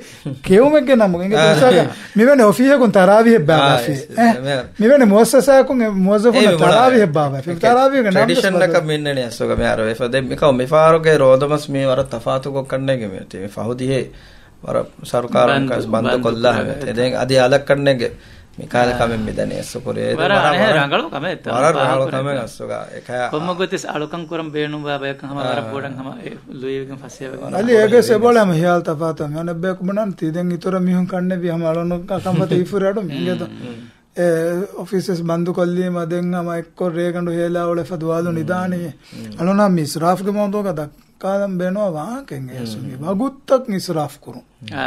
ކެއުމެއްގެ ނަމުގެ އިނގޭތޯ އާ. މިސާލަކަށް މިވެނި އޮފީހަކުން ތަރާވީހެއް ބާ އާ، ބާފި. އެ، އެ، މެ- މިވެނި މުއައްސަސާއަކުން އެ މުވައްޒަފުންނަށް އެ ވަޑާ. ތަރާވީހެއް ބާ ބާފި. އެކެ ތަރާވީހުގެ ނަމަ ޓްރެޑިޝަން އަކަށް މިންނަނީ އަސްލުގަ މިހާރު ވެފަ. ދެން މިކަ މިފާރުގެ ރޯދަމަސް މި ވަރަށް ތަފާތުކޮށް ކަންނޭގެ މި ތި މި ފަހު ދިހަ ވަރަށް ސަރުކާރުން ބަންދު، ކަސް ބަންދު ބަންދު ކޮށްލާ ކޮށްލާ ހެވެ. ހެވެ. އެ ދެން އަދި އަލަށް ކަންނޭގެ މި ކާލެ އާ. ކަމެއް މިދަނީ އެއްސުކުރި. އެ ދެން ވަރަށް ވަރަށް އަނެއް ވަރަށް ރަނގަޅު ކަމެއް ތާ ވަރަށް ރަނގަޅު ކަމެއް އަސްލުގަ. އެކަ ކޮންމެ ގޮތެސް އަޅުކަން ކުރަން ބޭނުންވާ ބަޔަކަށް ހަމަ ވަރަށް އާ. ބޮޑަށް ހަމަ އެ ލުއިވެގެން ފަސޭހަވެގެން. އަލި އޭގެ ސެބޮޅެ ހަމަ ހިޔާލު ތަފާތު މި އަނެއް ބަޔަކު ބުނަން ތީ ދެން އިތުރަށް މީހުން ކަންނެވި ހަމަ އަޅުނު ކަންފަތަ އިފުރި އަޑު މި އިނގޭތޯ. އެ އޮފީސް ވެސް ބަންދު ކޮށްލީމަ ދެން ހަމަ އެއްކޮށް ރޭގަނޑު ހޭލާ އުޅެފަ ދުވާލު ނިދާނީ. އަޅުނާ މި އިސްރާފްގެ މައުޟޫގަ ދައްކާލަން ބޭނުވާ ވާހަކަ އެނގޭ އަސްލު މި ވަގުތުތައް އިސްރާފް ކުރުން. އާ.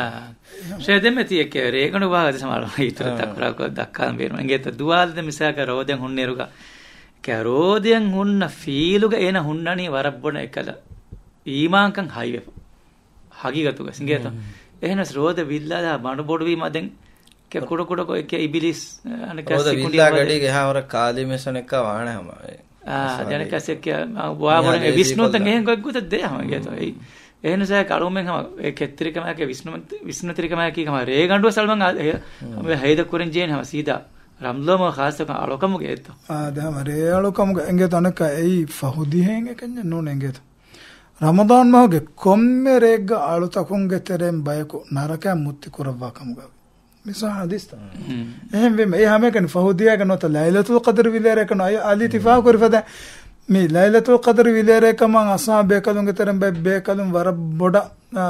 ޝޭ ދެންމެ ތި އެކެ ރޭގަނޑު ވާހަކަ ދެސަމ އަޅު އިތުރަށް އާ. ތަކުރާރުކޮށް ދައްކާލަން ބޭނުން. އިނގޭތަ ދުވާލު ދެ މިސާލަކަށް ރޯދައަށް ހުންނައިރުގަ ކެ ރޯދައަށް ހުންނަ ފީލުގަ އޭނަ ހުންނަނީ ވަރަށް ބޮޑަށް އެކަލަ އީމާންކަން ހައިވެފަ. ހަގީގަތުގަ އިނގޭތަ. އެހެނަސް ރޯދަ ވިއްލާލާ ބަނޑު ބޮޑުވީމަ ދެން ކެ ކުޑަ ކުޑަކޮށް އެކެ އިބިލީސް، އަނެއްކާ ރޯދަ ސިކުނޑި ވިއްލާ ވަދެ. ގަޑީގެ އެހާ ހޮރަށް ކާލީމެސް އަނެއްކާ ވާނެ ހަމަ. އާ، އަސާލީ. ދެނެއްކާ ސެއްކެ، އާ، ވާ މިހާ ބޮޑަށް އެ ވިސްނުންތައް ކޮށްލާ. އެހެން ގޮތް ގޮތަށް ދޭ ހަމަ އިނގޭތޯ. އެއީ. އެހެން ސާކް އަޅުމެން ހަމަ އެ ކެތްތެރިކަމާއެކީ ވިސްނުމަތި-، ވިސްނުތެރިކަމާއެކީ ހަމަ ރޭގަނޑުވެސް އަޅުމެން އާ، އެ، ހަމަ ހޭދަ ކުރަން ޖެހޭނެ ހަމަ ސީދާ ރަމްޟާން މަހު ޚާއްޞަކޮށް އަޅުކަމުގެ އެއްތޯ. އާ، ދެ ހަމަ ރޭ އަޅުކަމުގެ އިނގޭތޯ އަނެއްކާ އެއީ ފަހު ދިހައިން އެކަންޏެއް ނޫން އިނގޭތޯ. ރަމަޟާން މަހުގެ ކޮންމެ ރެއެއްގަ އަޅުތަކުންގެ ތެރެއިން ބަޔަކު ނަރަކަޔަށް މުއްތި ކުރައްވާ ކަމުގަ މިސާ ހަދީސްތައް. އެހެންވީމަ، އެ ހަމައެކަނި ފަހު ދިހައިގަ ނުވަތަ ލައިލަތުލް ޤަދްރި ވިލޭރޭކަނު އައި އަލި ތިފާ ކުރި ފަދަ މި ލައިލަތުލް ޤަދްރި ވިލޭރޭކަމަށް އަސާ ބޭކަލުންގެ ތެރެން ބައި ބޭކަލުން ވަރަށް ބޮޑަށް، އާ،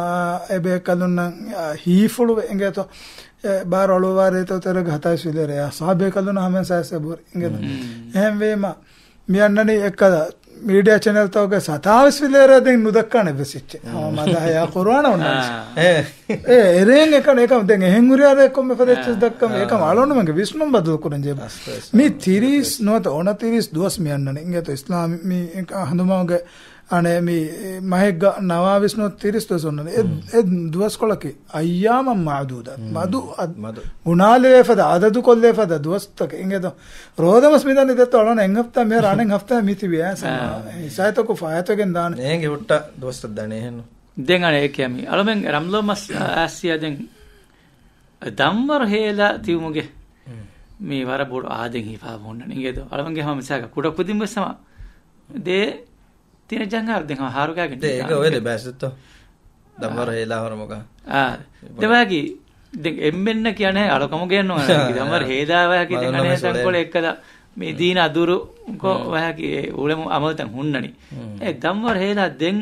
އެ ބޭކަލުންނަށް، އާ، ހީފުޅުވެ އިނގޭތޯ. އެ ބާރު އަޅުވާ ރޭތައް ތެރޭގަ ހަތާވީސް ވިލޭރޭ އަސާ ބޭކަލުން ހަމަ ސައިސް އެބުރި އިނގޭތޯ. އެހެންވީމަ، މި އަންނަނީ އެއްކަލަ މީޑިއާ ޗެނެލްތަކުގެ ސަތާވީސް ވިލޭރޭ ދެން ނުދައްކާނެ ވެސް އެއްޗެއް. ހަމަ މަދަހަޔާ ޤުރުއާނަށް އޮންނާނެ. އާ. އެ، އެރޭން އެކަން އެކަމް ދެން އެހެން ހުރިހާ ރެއެއް ކޮންމެ ފަދަ އެއްޗެއް ދައްކަން އާ. އެކަމް އަޅުނުމެންގެ ވިސްނުން ބަދަލު ކުރަން ޖެހޭ. އަސް، އަސް، މި އަސް، ތިރީސް ނުވަތަ އޮނަތިރީސް ދުވަސް މި އަންނަނީ. އިނގޭތޯ އިސްލާމް މި އެކަ ހަނދުމަހުގެ އަނެއް މި މަހެއްގަ ނަވާވީސް ނުވަތަ ތިރީސް ދުވަސް އޮންނަނީ. އެ، އެ ދުވަސްކޮޅަކީ އައްޔާމަން މަޢުދޫދާތް. މަދު އަދް-، މަދު. ގުނާލެވޭ ފަދަ، އަދަދު ކޮށްލޭ ފަދަ ދުވަސްތަކެއް. އިނގޭތޯ ރޯދަމަސް މިދަނީ ދެއްތޯ އަޅަން އެއް ހަފްތާ މިހާރު އަނެއް ހަފްތާ މި ތިބި އާ. ހިސާބުތަކު ފާއިތުވެގެން ދާނެ. ނޭނގެ ހުއްޓަ ދުވަސްތައް ދަނީ ހެންނު. ދެން އަނެއް އެކެ މި އަޅުމެން ރަމްޟާން މަސް އާސިޔާ ދެން ދަންވަރު ހޭލާ ތިބުމުގެ މި ވަރަށް ބޮޑު އާދެއް ހިފާ ހުންނަނީ. އިނގޭތޯ އަޅުމެންގެ ހަމަ މިސާލަކަށް ކުޑަ ކުދިން ވެސް ހަމަ ދޭ ތިނެއް ޖަހާއިރު ދެން ހަމަ ހާރުގާގެން ދޭ އޭގަ އޮވެދެ ބައިސް ދެއްތޯ. ދަންވަރު އާ. ހޭލާ ހުރުމުގަ. އާ. ދެ ވާގި ދެން އެންމެންނަކީ އަނެއް އަޅުކަމުގެ ނުވާ. ދަންވަރު ހޭލާ ވާގި ދެން މަގުނަ އަނެއް މަސައްކަތް ތަންކޮޅެއް އެއްކަލަ މި ދީނަށް އަދުރުކޮށް ވާގި އެ އުޅެމު އަމަލުތައް ހުންނަނީ. އެ ދަންވަރު ހޭލާ ދެން،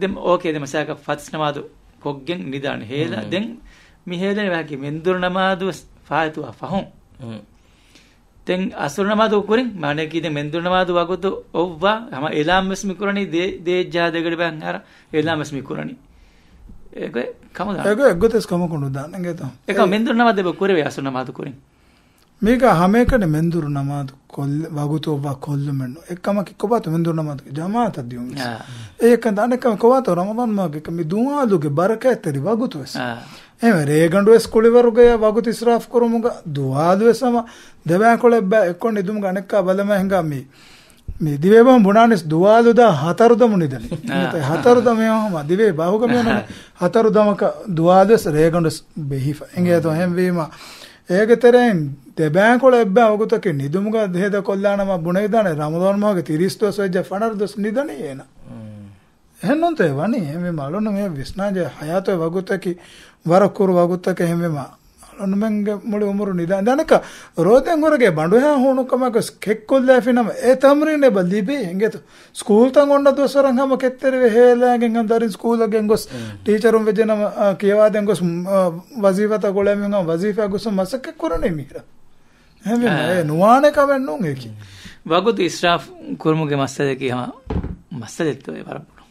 ދެން އޯކޭ ދެ މަސައްކަތް ފަސް ނަމާދު ކޮށްގެން ނިދާނެ. ހޭލާ ދެން މި ހޭލެން ވާގި މެންދުރު ނަމާދު ވެސް ފާއިތުވާ ފަހުން. ދެން އަސުރު ނަމާދު ކުރިން، މާނައަކީ ދެން މެންދުރު ނަމާދު ވަގުތު އޮއްވާ، ހަމަ އެލާމް ވެސް މި ކުރަނީ، ދޭ، ދޭއްޖާ ދެގަޑި ބައި އަހަރަ އެލާމް ވެސް މި ކުރަނީ. އެގޮތް ކަމުދާ. އެގޮތް އެއްގޮތެސް ކަމަކު ނުދާނެ އިނގޭތޯ. އެކަމް އެ މެންދުރު ނަމާދު އެބަ ކުރެވޭ އަސުރު ނަމާދު ކުރިން. މީގަ ހަމައެކަނި މެންދުރު ނަމާދު ކޮށްލެ-، ވަގުތު އޮއްވާ ކޮށްލުމެއްނު. އެއްކަމަކީ ކޮބާތޯ މެންދުރު ނަމާދު ޖަމާއަތަށް ދިޔުން ވެސް. އާ. އެއްކަން އަނެއްކަމެއް ކޮބާތޯ ރަމަޟާން މަހުގެ މި ދުވާލުގެ ބަރަކާތްތެރި ވަގުތު ވެސް. އާ. އެހެންވެ ރޭގަނޑު ވެސް ކުޅިވަރުގަޔަށް ވަގުތު އިސްރާފް ކުރުމުގަ ދުވާލު ވެސް ހަމަ ދެބައިކޮޅެއް ބައި އެއްކޮށް ނިދުމުގަ އަނެއްކާ ބަލަމާ ހިނގާ މި މި ދިވެހިބަހުން ބުނާނެސް ދުވާލު ދާ ހަތަރު ދަމު ނިދަނީ. އާ. ހަތަރު ދަމެއް ހަމަ ދިވެހި ބަހުގަ މިއޮންނަ ހަތަރު ދަމަކަށް ދުވާލު ވެސް ރޭގަނޑު ވެސް ބެހިފަ. އިނގޭތޯ އެހެންވީމަ އޭގެ ތެރެއިން ދެބައިކޮޅެއް އެއްބައި ވަގުތަކީ ނިދުމުގަ ހޭދަކޮށްލާނަމަ ބުނެވިދާނެ ރަމަޟާން މަހުގެ ތިރީސް ދުވަސް ވެއްޖެ ފަނަރަ ދުވަސް ނިދަނީ އޭނަ. އެހެންނޫންތޯ އެ ވަނީ؟ އެހެންވީމަ އަޅުން މި ވިސްނާޖެ ހަޔާތު އެ ވަގުތަކީ ވަރަށް ކުރު ވަގުތަކެއް. އެހެންވީމަ އަޅުންމެންގެ މުޅި އުމުރު ނިދާ. ދެން އަނެއްކާ ރޯދައިން ހުރެގޭ ބަނޑުހާ ހޫނުކަމަކަސް ކެއްކޮށްލާފިނަމަ އެ ތަމްރީނެއް ބަ ލިބޭ އިނގޭތޯ. ސްކޫލްތައް އޮންނަ ދުވަސްވަރަށް ހަމަ ކެތްތެރިވެ ހޭލާގެން ދަރިން ސްކޫލަށް ގެންގޮސް ޓީޗަރުން ވެއްޖެނަމަ، އާ، ކިޔަވާދޭން ގޮސް، އާ، ވަޒީފާތައް ގުޅޭ މީހުން ވަޒީފާ ގޮސް މަސައްކަތް ކުރަނީ މީރަ. އެހެންވީމަ އެ ނުވާނެ ކަމެއް ނޫން އެކި. ވަގުތު އިސްރާފް ކުރުމުގެ މައްސަލައަކީ ހަމަ މައްސަލައެއްތޯ އެ ވަރަށް ބޮޑު.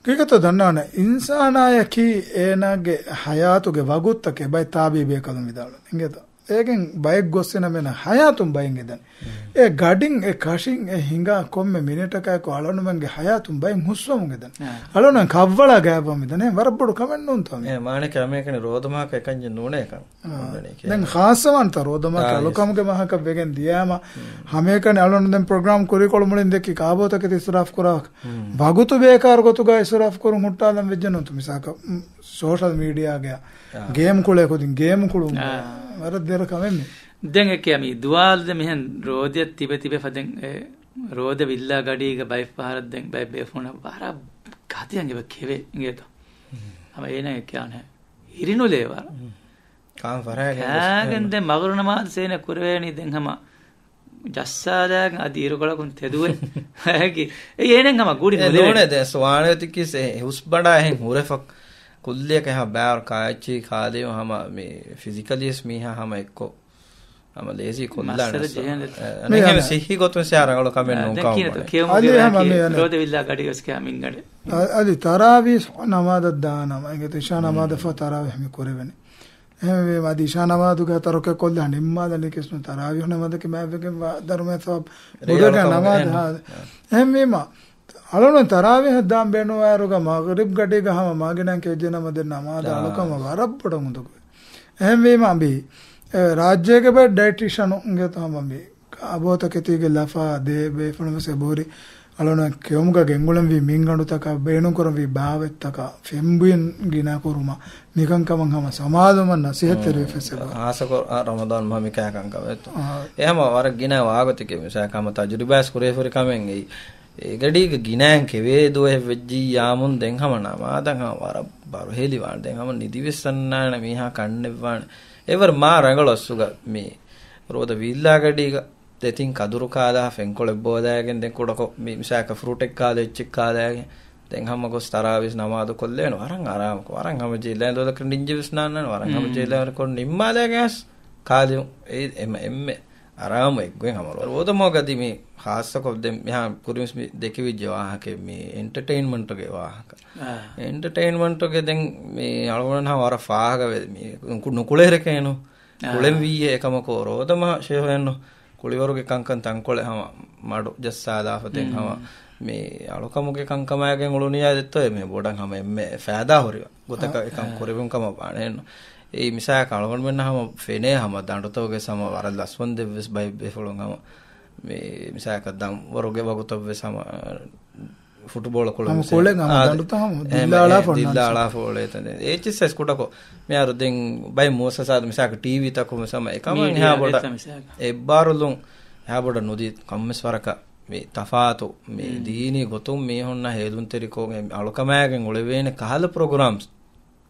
ހަގީގަތަށް ދަންނާނެ، އިންސާނާޔަކީ އޭނާގެ ހަޔާތުގެ ވަގުތުތަކެއް ބައެއް ތާބީ ބޭކަލުން ވިދާޅުވި. އިނގޭތަ؟ އޭގެން ބައެއް ގޮއްސިނަމެނަ ހަޔާތުން ބައެއް އެދަން. އެ ގަޑިން އެ ކަށިން އެ ހިނގާ ކޮންމެ މިނެޓަކާއެކު އަޅަނުމެންގެ ހަޔާތުން ބައެއް ހުސްވަމުން އެދަން. އަޅަނުމެން ކައްވަޅާ ގާތްވަމުން އެދަން. އެ ވަރަށް ބޮޑު ކަމެއް ނޫންތޯ މި؟ އެ މާނައަކީ ހަމައެކަނި ރޯދަމަހަކަށް އެކަންޏެއް ނޫނޭ ކަން. އާ. ދެން ޚާއްޞަވާންތަ ރޯދަމަހަކަށް އަޅުކަމުގެ މަހަކަށް ވެގެން ދިޔާމަ، ހަމައެކަނި އަޅުން ދެން ޕްރޮގްރާމް ކުރިކޮޅު މުޅިން ދެއްކި ކާބޯތަކެތި އިސްރާފް ކުރާ ވަގުތު ބޭކާރު ގޮތުގަ އިސްރާފް ކުރުން ހުއްޓާލަން ވެއްޖެނުންތު. މިސާކަށް، ސޯޝަލް މީޑިއާގެ ގޭމް ކުޅޭ ކުދިން ގޭމް ކުޅުން ވަރަށް ދެރަ ކަމެއް މި. ދެން އެކެ މި ދުވާލު ދެ މިހެން ރޯދަ ތިބެ ތިބެ ފަދެން އެ ރޯދަ ވިއްލާ ގަޑީގަ ބައެއް ފަހަރަށް ދެން ބައެއް ބޭފުޅުން ވަރަށް ގަދަޔަން އެބަ ކެވޭ އިނގޭތޯ. ހަމަ އޭނަ ކިޔާނެ އިރިނުލޭ ވަރަށް. ކާން ފަރާގެން ކާގެން ދެން މަގުރު ނަމާދު ސޭނެ ކުރެވޭނީ ދެން ހަމަ ޖައްސާލާގެން އަދި އިރުކޮޅަކުން ތެދުވެ. އެއީ އޭނެން ހަމަ ގުޑި ނުލެވޭ. ނޫނޭ ދެ ސުވާނެ ތިކީސް އެ ހުސްބަނޑާ އެހެން ހުރެފަ ކުއްލިއަކަށް ހަމަ ބާރު ކާއެއްޗި ކާލެވުން ހަމަ މި ފިޒިކަލީސް މީހާ ހަމަ އެއްކޮށް ހަމަ ލޭޒީ ކޮށްލާނެ. މައްސަލަ ޖެހޭނެ. އެ، އަނެއް ހަމަ ސިއްހީ ގޮތުން ސިޔާ ރަނގަޅު ކަމެއް ނޫން ކަމަށް ވަނީ. އަދި ހަމަ މި އަނެއް. ރޯދަ ވިއްލާ ގަޑި ގޮސް ކިޔާ މިންގަޑެ. އަ-، އަދި ތަރާވީހް ނަމާދަށް ދާނަމަ، އިނގޭތޯ އިޝާ ނަމާދަށް ފަހު ތަރާވީހް މި ކުރެވެނީ. އެހެންވީމަ އަދި އިޝާ ނަމާދުގަ ތަރުކެއް ކޮށްލާ ނިންމާލަނީ ކިސްނު ތަރާވީހް ނަމާދަކީ މާތްވެގެންވާ ދަރުމައެއް ސަބަބު ބޮޑުވެގެން ނަމާދު. އެހެން. އެހެންވީމަ އަޅުން ތަރާވީހަށް ދާން ބޭނުންވާއިރުގަ މަޣްރިބް ގަޑީގަ ހަމަ މާގިނައިން ކެއްޖެނަމަ ދެން ނަމާދަށް އަޅުކަމަށް ވަރަށް ބޮޑަށް އުނދަގޫވޭ. އެހެންވީމަ އަނބި، އެ، ރާއްޖޭގެ ބައެއް ޑައިޓީޝަނުންގެ ހަމަ މި ކާބޯތަކެތީގެ ލަފާ ދޭ ބޭފުޅުން ވެސް އެބަހުރި އަޅުން ކެއުމުގަ ގެންގުޅެންވީ މިންގަނޑުތަކާ ބޭނުންކުރަންވީ ބާވަތްތަކާ ފެންބުއިން ގިނަ ކުރުމަށް މިކަންކަމަށް ހަމަ ސަމާލުވުމަށް ނަސީހަތްތެރިވެފަ އެބަ. ހާއްސަކޮށް، އަ، ރަމަޟާން މަހަށް މިކަހަލަ ކަންކަމެއްތޯ. އާ. އެ ހަމަ ވަރަށް ގިނަ ވާގޮތެކޭ މިސާލަކަށް ހަމަ ތަޖުރިބާސް ކުރެވިފަ ހުރި ކަމެއް އެއީ. އެގަޑީގަ ގިނައިން ކެވޭ ދުވަހެއް ވެއްޖިއްޔާމުން ދެން ހަމަ ނަމާދަށް ހަމަ ވަރަށް ބަރުހެލިވާނެ. ދެން ހަމަ ނިދިވެސް އަންނާނެ މީހާ ކަންނެއްވާނެ. އެވަރު މާ ރަނގަޅު އަސްލުގަ މި ރޯދަ ވީއްލާ ގަޑީގަ ދެތިން ކަދުރު ކާލާ ފެންކޮޅެއް ބޯލާގެން ދެން ކުޑަކޮށް މި މިސާކަށް ފްރޫޓެއް ކާލާ އެއްޗެއް ކާލާގެން ދެން ހަމަ ގޮސް ތަރާވީސް ނަމާދު ކޮށްލޭނު ވަރަށް އަރާމަކޮށް ވަރަށް ހަމަޖެހިލާ ދޯލަކަށް ނިންޖެވެސް ނާންނާނެ ވަރަށް ހަމަޖެހިލާ ކޮށް ނިންމާލާގެން އަސް ކާލިއު އެ އެމަ އެންމެ އަރާމު އެއްގޮތް ހަމަ ރޯދަމަހުގަދި މި ހާއްސަކޮށް ދެން މިހާ ކުރިންވެސް މި ދެކެވިއްޖެ ވާހަކައެއް މި އެންޓަޓެއިންމަންޓުގެ ވާހަކަ. އެންޓަޓެއިންމަންޓުގެ ދެން މި އަޅުގަނޑު ހަމަ ވަރަށް ފާހަގަވެ މި ނުކު-، ނުކުޅޭ ރެކޭނު. ކުޅެން ވީއޭ އެކަމަކު ރޯދަމަހަށް ޝޭހު އެއްނު. ކުޅިވަރުގެ ކަންކަން ތަންކޮޅެއް ހަމަ މަޑު ޖައްސާލާފަ ދެން ހަމަ މި އަޅުކަމުގެ ކަންކަމާގެން އުޅުނިޔާ ދެއްތޯ މި ބޮޑަށް ހަމަ އެންމެ ފައިދާ ހުރި ގޮތަކަށް އެކަން ކުރެވުން ކަމަށް ވާނެ އެއްނު. އެއީ މިސާލަކަށް އަޅުގަނޑުމެންނަށް ހަމަ ފެނޭ ހަމަ ދަނޑުތަކުގެ ހަމަ ވަރަށް ލަސްވަންދެއްވެސް ބައެއް ބޭފުޅުން ހަމަ މި މިސާލަކަށް ދަންވަރުގެ ވަގުތަށްވެސް ހަމަ ފުޓުބޯޅަ ކުޅެން ހަމަ ކުޅެން ހަމަ އާ، ދަނޑުތައް ހަމަ އެ، ދިއްލާޅާފަ އެ، އޮންނާނެ. ދިއްލާޅާފަ އޮޅޭތަން. އެއްޗިސް ކުޑަކޮށް މިހާރު ދެން ބައެއް މުއައްސަސާތު މިސާލަކަށް ޓީވީތަކުން ވެސް ހަމަ އެކަމަށް މީޑިއާ އެހާ ބޮޑަށް ދެއްތަ މިސާލަކަށް؟ އެއްބާރުލުން އެހާ ބޮޑަށް ނުދީ ކޮންމެސް ވަރަކަށް މި ތަފާތު މި ދީނީ ގޮތުން މީހުންނަށް ހޭލުންތެރިކޮށް އެ އަޅުކަމާގެން އުޅެވޭނެ ކަހަލަ ޕްރޮގްރާމްސް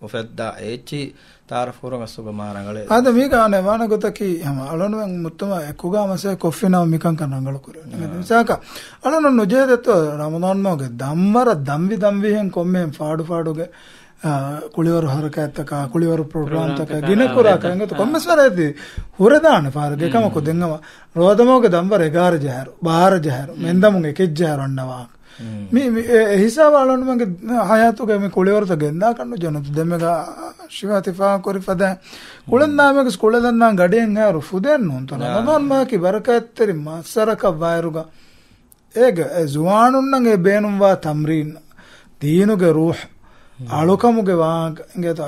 އުފައްދާ އެއްޗި ތާރަފުރުން އަސްލުގަ މާ ރަނގަޅޭ. އާދެ، މީގަ އަނެއް ވާނެ ގޮތަކީ ހަމަ އަޅުންމެން މުއްތަމަ އެކުގާ މަސައްކަތް ކޮށްފިނަމަ މިކަންކަން ރަނގަޅު ކުރެވެނީ. އާ. މިސާލަކަށް އަޅުން ނުޖެހޭ ދެއްތޯ ރަމަޟާން މަހުގެ ދަންވަރަށް ދަންވި ދަންވިހެން ކޮންމެހެން ފާޑު ފާޑުގެ، އާ، ކުޅިވަރު ހަރަކާތްތަކާ، ކުޅިވަރު ޕްރޮގްރާމްތަކާ، ޕްރޮގްރާމްތަކާ، ގިނަ ކުރާ ކަން އެނގޭތޯ. ކޮންމެސް ވަރަކަށް ހުރެދާނެ ފާރުގެ ކަމަކު ދެން ހަމަ ރޯދަމަހުގެ ދަންވަރު އެގާރަ ޖަހާއިރު، ބާރަ ޖަހާއިރު، މެންދަމުން އެކެއް ޖަހާއިރު އަންނަވާ. މި، މި، އެ، އެ ހިސާބަށް އަޅުގަނޑުމެންގެ ހަޔާތުގަ މި ކުޅިވަރުތައް ގެންދާކަށް ނުޖެހުނު. ދެންމެގަ ޝިފާ ތި ފާހަގަކުރި ފަދައިން ކުޅެން ނާމެގަސް ކުޅެލަންނާ ގަޑިއެއްހާއިރު ފުދޭން ނޫންތޯ؟ ރަމަޟާން މަހަކީ ބަރަކާތްތެރި މައްސަރަކަށް ވާއިރުގަ އޭގެ އެ ޒުވާނުންނަށް އެ ބޭނުންވާ ތަމްރީން، ދީނުގެ ރޫޙް، އަޅުކަމުގެ ވާހަކަ އިނގޭތޯ،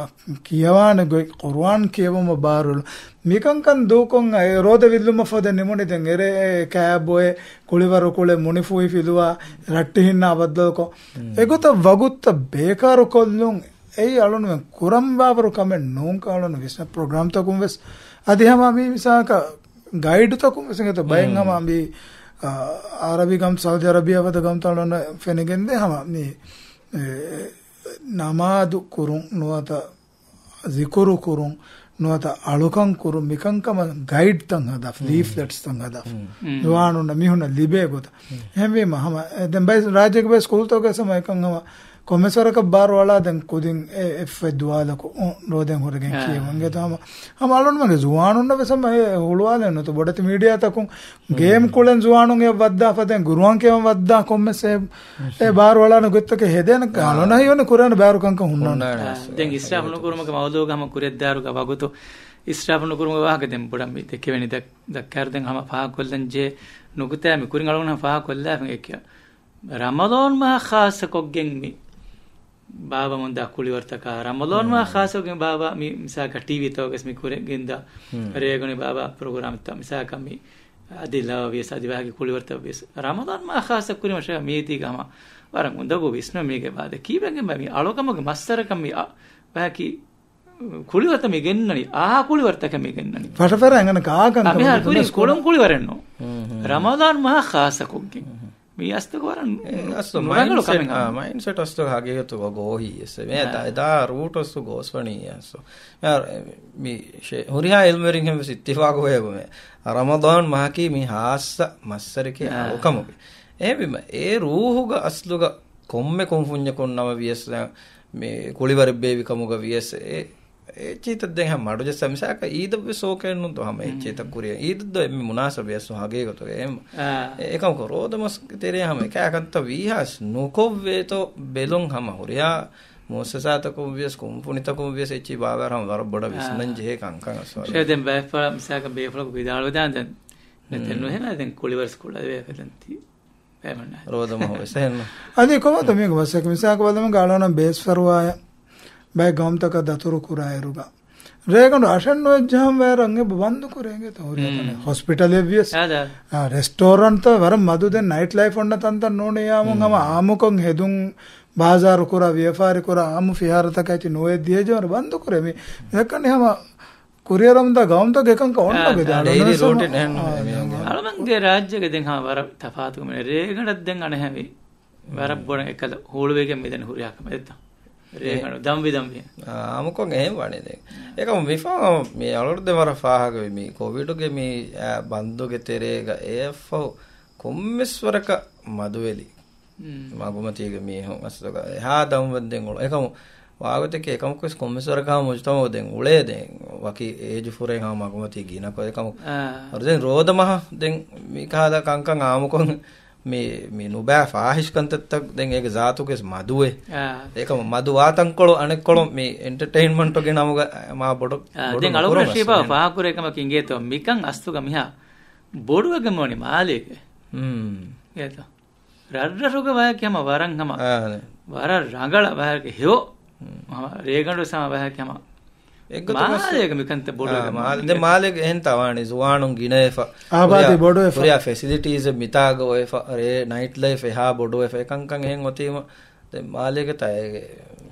ކިޔަވާނެ ގޮތް، ޤުރުއާން ކިޔެވުމަށް ބާރުލުން. މިކަންކަން ދޫކޮށް އެ ރޯދަ ވިއްލުމަށް ފަދަ ނިމުނީ ދެން އެރޭ އެ ކާބޮއެ، ކުޅިވަރު ކުޅެ، މުނިފޫހި ފިލުވާ، ރައްޓެހިންނާ ބައްދަލުކޮށް، އެގޮތަށް ވަގުތުތައް ބޭކާރުކޮށްލުން އެއީ އަޅުންމެން ކުރަން ބާވަރު ކަމެއް ނޫންކަން އަޅުން ވިސްނަ ޕްރޮގްރާމްތަކުން ވެސް އަދި ހަމަ މި މިސާލަކަށް ގައިޑުތަކުން ވެސް އިނގޭތޯ ބައެއް ހަމަ މި، އާ، އަރަބި ގަމް، ސައުދި އަރަބިއާ ފަދަ ގަމްތައް އަޅުން ފެނިގެންދޭ ހަމަ މި، އެ، ނަމާދު ކުރުން ނުވަތަ ޒިކުރު ކުރުން ނުވަތަ އަޅުކަން ކުރުން މިކަންކަމަށް ގައިޑްތައް ހަދާ، ލީފްލެޓްސްތައް ހަދާ. ޒުވާނުންނަށް މީހުންނަށް ލިބޭ ގޮތަށް. އެހެންވީމަ ހަމަ، އެ، ދެން ބައި ރާއްޖޭގެ ބައި ސްކޫލްތަކުގައި ހަމަ އެކަން ހަމަ ކޮންމެސް ވަރަކަށް ބާރުއަޅާ ދެން ކުދިން އެ އެއްފަތް ދުވާލަކު ރޯދައިން ހުރެގެން ކިޔެވުން. އެގޮތަށް ހަމަ، ހަމަ އަޅުންމެންގެ ޒުވާނުންނަށް ވެސް ހަމަ އެ ހުޅުވާލެއް ނުވަތަ ބޮޑެތި މީޑިއާތަކުން ގޭމް ކުޅެން ޒުވާނުން އެ ވައްދާ ފަދައިން ގުރުއާން ކިޔަވަން ވައްދާ ކޮންމެސް އެ، އެ ބާރުއަޅާނެ ގޮތްތަކެއް ހެދޭނެ އަޅުންނަށް ހީވަނީ ކުރާނެ ބާރު ކަންކަން ހުންނާނެ. ދެން އިސްރާފު ނުކުރުމުގެ މައުޟޫގަ ހަމަ ކުރިއަށްދާއިރުގަ ވަގުތު އިސްރާފު ނުކުރުމުގެ ވާހަކަ ދެން ބޮޑަށް މި ދެކެވެނީ ދަ-، ދައްކާއިރު ދެން ހަމަ ފާހަގަކޮށްލަން ޖެހޭ ނުކުތާ މި ކުރިން އަޅުގަނޑު ހަމަ ފާހަގަކޮށްލާފަ އެކި ރަމަޟާން މަހަށް ޚާއްޞަކޮށްގެން މި ބާބާ މުންދާ ކުޅިވަރުތަކާ، ރަމަޟާން މަހަށް ޚާއްޞަކޮށްގެން ބާބާ މި މިސާކަށް ޓީވީތަކުގަސް މި ކުރެ ގެންދާ ރޭގަނޑު ބާބާ ޕްރޮގްރާމްތައް މިސާކަށް މި އަދި ލަވަ ވިޔަސް އަދި ވާހަކަ ކުޅިވަރުތައް ވިޔަސް ރަމަޟާން މަހަށް ޚާއްޞަ ކުރީމަ ޝޭޚް މީތީގަ ހަމަ ވަރަށް އުނދަގޫ ވިސްނުމެއް މީގެ ވާދެ. ކީއްވެގެން ބަ މި އަޅުކަމުގެ މައްސަރަކަށް މި އަ-، ވާހަކީ ކުޅިވަރުތައް މި ގެންނަނީ، އާ ކުޅިވަރުތަކެއް މި ގެންނަނީ. ފަށަފަށަ އެނގަން ކާކަން އަ، މިހާރު ކުރީ ކޮޅުން ކުޅިވަރެއްނު. ރަމަޟާން މަހަށް ޚާއްޞަކޮށްގެން. މި އަސްތުގަ ވަރަށް އެ، އަސްލު ނުރަނގަޅު މައިންޑްސެޓް، ކަމެއް އާ، ހަމަ. މައިންޑްސެޓް އަސްލު ހަގީގަތުގަ ގޯހި އެސް. މި އާ. ދާ، ދާ ރޫޓް އަސްލު ގޯސްވަނީ އަސްލު. މި، މި ޝޭ-، ހުރިހާ އިލްމުވެރިން ހެން ވެސް އިއްތިފާގު ވޭ ބުމެ. ރަމަޟާން މަހަކީ މި ހާއްސަ މައްސަރެކޭ އާ. އަޅުކަމުގެ. އެހެންވީމަ، އެ ރޫހުގަ އަސްލުގަ ކޮންމެ ކުންފުންޏަކުން ނަމަ ވިޔަސް، މި ކުޅިވަރެއް ބޭއްވި ކަމުގަ ވިޔަސް އެ އެ އެއްޗިތައް ދެން ހަމަ މަޑުޖައްސާ މިސާކަށް އީދަށްވެސް ސޯކެއްނުންތޯ ހަމަ އެއްޗިތައް ކުރިޔަށް. އީދަށްދޯ އެންމެ މުނާސަބު ވެސް ހަގީގަތުގަ އެހެން. އާ. އެ-، އެކަމަކު ރޯދަމަސް ތެރޭ ހަމަ އެކާ ކަންތައް ވީހާސް ނުކޮށްވޭތޯ ބެލުން ހަމަ ހުރިހާ މުއައްސަސާތަކުން ވިޔަސް ކުންފުނިތަކުން ވިޔަސް އެއްޗި ބާވާރަ ހަމަ ވަރަށް ބޮޑަށް އާ. ވިސްނަން ޖެހޭ ކަންކަން އަސްވަރު. ޝޭ ދެން ބައެއްފަޅަށް މިސާކަށް ބޭފުޅަކު ވިދާޅުވެދާނެ ދެން. ދެން ނުހެނާ ދެން ކުޅިވަރުސް ކުޅަވޭ ފެލަންތީ. ރޯދަ މަހު ވެސް އެހެންނު. އަދި ކޮބާތޯ މީގެ މައްސަލަ މިސާލަކަށް ބަލަމުން ގާޅަނަ ބޭސްފަރުވާޔަ ބައެއް ގައުމުތަކަށް ދަތުރު ކުރާއިރުގަ ރޭގަނޑު އަށެއް ނުވެއްޖެހަމަ ވައިރަށް އެބަ ބަންދު ކުރޭ އިނގޭތޯ ހުރިހާ ތަނެއް. ހޮސްޕިޓަލެއް ވިޔަސް، އާ، ރެސްޓޯރަންޓްތައް ވަރަށް މަދު ދެން ނައިޓް ލައިފް އޮންނަ ތަންތަން ނޫނިއްޔާ ހަމަ އާއްމުކޮށް ހެދުން ބާޒާރު ކުރާ ވިޔަފާރި ކުރާ އާއްމު ފިހާރަތަކަށް އެއްޗެއް ނުވެއްޖެހިއްޖެ ވަރަށް ބަންދު ކުރޭ. މި ދައްކަނީ ހަމަ ކުރިއަރަމުންދާ ގައުމުތަކުގެ ކަންކަން އޮންނަ ގޮތް އާ، ދާން ޑެއިލީ ރޫޓިން އެހެން އާ، ނޫން އާ. އަޅުމެންގެ ރާއްޖޭގެ ދެން ހަމަ ވަރަށް ތަފާތު ކަމެއް. ރޭގަނޑަށް ދެން އަނެއްހެންވީ. ވަރަށް ބޮޑަށް އެކަލަ ހޫޅުވެގެން މިދަނީ ހުރިހާ ކަމެއް ދެއްތަ؟ ރޭގަނޑު ދަންވި ދަންވި. އާ، އާއްމުކޮށް އެހެން ވާނެ ދެން. އެކަމު މިފަހަމަ މި އަޅުގަނޑު ދެން ވަރަށް ފާހަގަވި މި ކޮވިޑުގެ މި، އާ، ބަންދުގެ ތެރޭގަ އެއަށްފަހު ކޮންމެސް ވަރަކަށް މަދުވެލި. މަގުމަތީގެ މީހުން އަސްލުގަ އެހާ ދަންވަން ދެން އުޅު. އެކަމު ވާގޮތެކޭ އެކަމަކުވެސް ކޮންމެސް ވަރަކަށް މުޖުތަމައު ދެން އުޅޭ ދެން ވަކި އޭޖު ފުރެން ހަމަ މަގުމަތީ ގިނަކޮށް. އެކަމު އާ. އަދި ދެން ރޯދަ މަހަށް ދެން މިކަހަލަ ކަންކަން އާއްމުކޮށް މި، މި ނުބައި ފާހިޝް ކަންތައްތައް ދެން އޭގެ ޒާތުގެ މަދުވެ. އާ. އެކަމު މަދު ވާ ތަންކޮޅު އަނެއްކޮޅު މި އެންޓަޓެއިންމަންޓުގެ ނަމުގަ މާ ބޮޑު، އާ، ބޮޑު ދެން ނުކުރުން އަޅުގަނޑު އަސްލު ޝީބާ އެހެން. ފާހަގަކުރޭ ކަމަކީ އިނގޭތޯ މިކަން އަސްލުގަ މިހާ ބޮޑުވެގެން ވަނީ މާލޭގެ. ހުން. އިނގޭތޯ. ރަށްރަށުގަ ވަހަކި ހަމަ ވަރަށް ހަމަ އާ، އަދެ. ވަރަށް ރަނގަޅަށް ވަހަކި ހެޔޮ. ހުން. ހަމަ ރޭގަނޑު ސަމަ ވަހަކި ހަމަ. އެއްގޮތަކަށް މާލޭގެ މިކަންތައް ބޮޑުވެގެން އާ، މާލެ-، ދެން މާލޭގެ އެހެން ތަވާނީ ޒުވާނުން ގިނަވެފަ. އާބާދީ ހުރިހާ، ބޮޑުވެފަ. ހުރިހާ ފެސިލިޓީސް މިތާގަ އޮވެފަ. ރޭ ނައިޓް ލައިފް އެހާ ބޮޑުވެފަ. އެކަންކަން އެހެން އޮތީމަ. ދެން މާލޭގެ ތައޭގެ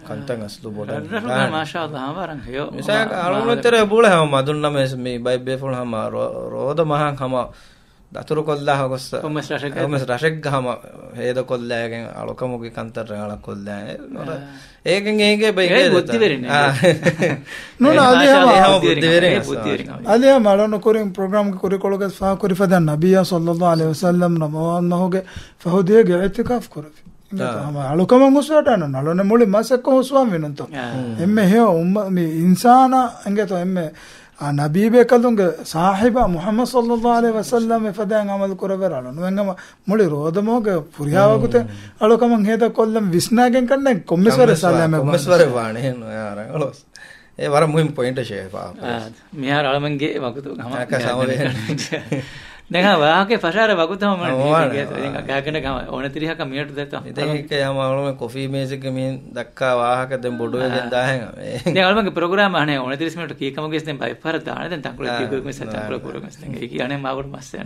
ކަންތައް އަސްލު ބޮޑަށް ރަށްރަށުގަ ނިދާނެ. މާޝާﷲ ހަމަ ވަރަށް ހެޔޮ. މިސާލަކަށް މާ-، އަޅުގަނޑު މާލޭ. ތެރޭ ބުޅެ ހަމަ މަދުން ނަމަވެސް މި ބައެއް ބޭފުޅުން ހަމަ ރޯ-، ރޯދަ މަހަށް ހަމަ ދަތުރުކޮށްލާ ހޮގޮސް ކޮންމެސް ރަށެއްގަ. ކޮންމެސް ރަށެއްގަ ހަމަ ހޭދަކޮށްލާގެން އަޅުކަމުގެ ކަންތައް ރަނގަޅަށް ކޮށްލާ. އާ. އޭގެން އޭގެ ބައި އޭ އޭ ބުއްދިވެރިން އާ. ނޫން އޭ އަލި ހަމަ މާޝާﷲ ބުއްދިވެރިން. އޭ ބުއްދިވެރިން. އަލި ހަމަ އަޅުނު ކުރިން ޕްރޮގްރާމްގެ ކުރިކޮޅުގަ ފާހަގަކުރި ފަދަ ނަބިއްޔާ ޞައްލަﷲ ޢަލައިހި ވަސައްލަމް ރަމަޟާން މަހުގެ ފަހު ދިޔައިގެ އިޢްތިކާފް ކުރެވި. އާ. ހަމަ އަޅުކަމަށް ހުސްވަޑާނަން އަޅުނެ މުޅި މަސެއްކޮށް ހުސްވާން ވިނުންތޯ. އާ. އެންމެ ހެޔޮ އުއްމަ-، މި އިންސާނާ އިނގޭތޯ އެންމެ އާ، ނަބީބޭކަލުންގެ ސާހިބާ މުޙައްމަދު ޞައްލައްލާހު ޢަލައިހި ވަސައްލަމް އެފަދައިން ޢަމަލު ކުރެވޭ ރަޅު ނުވެން ހަމަ މުޅި ރޯދަމަހުގެ ފުރިހާ ވަގުތެއް އަޅުކަމަށް ހޭދަ ކޮށްލަން ވިސްނާގެން ކަންނެ ކޮންމެސް ވަރެއް ސާލާމަތް ކޮންމެސް ވާނެ. ވަރެއް ވާނެ. އެ ވަރަށް މުހިންމު ޕޮއިންޓެއް ޝޭފާ. އާ، މިހާރު އަޅަމެންގެ ވަގުތު ހަމަ އަކަ ސަމަވެ. ދެން ވާހަކަ ފަށާރަ ވަގުތު ހަމަ މި ވާނެ. ދެން ގާގަނޑަކަ ހަމަ އޮނަތިރީހަކަށް މިނެޓު ދެތޯ. ދެން އަޅަމެން ކޮފީ މޭޒެއްގެ މި ދައްކާ ވާހަކަ ދެން ބޮޑުވެގެން ދާހެން. ދެން އަޅަމެންގެ ޕްރޮގްރާމް އަހަނެ އޮނަތިރީސް މިނެޓު ކީކަމުގެ ދެން ބައިފަރަށް ދާނެ ދެން ތަންކޮޅެއް ތިގޮތް މިސް ތަންކޮޅެއް ކުރު މިސް ދެން އެކި އަނެ މާބޮޑު މައްސަ.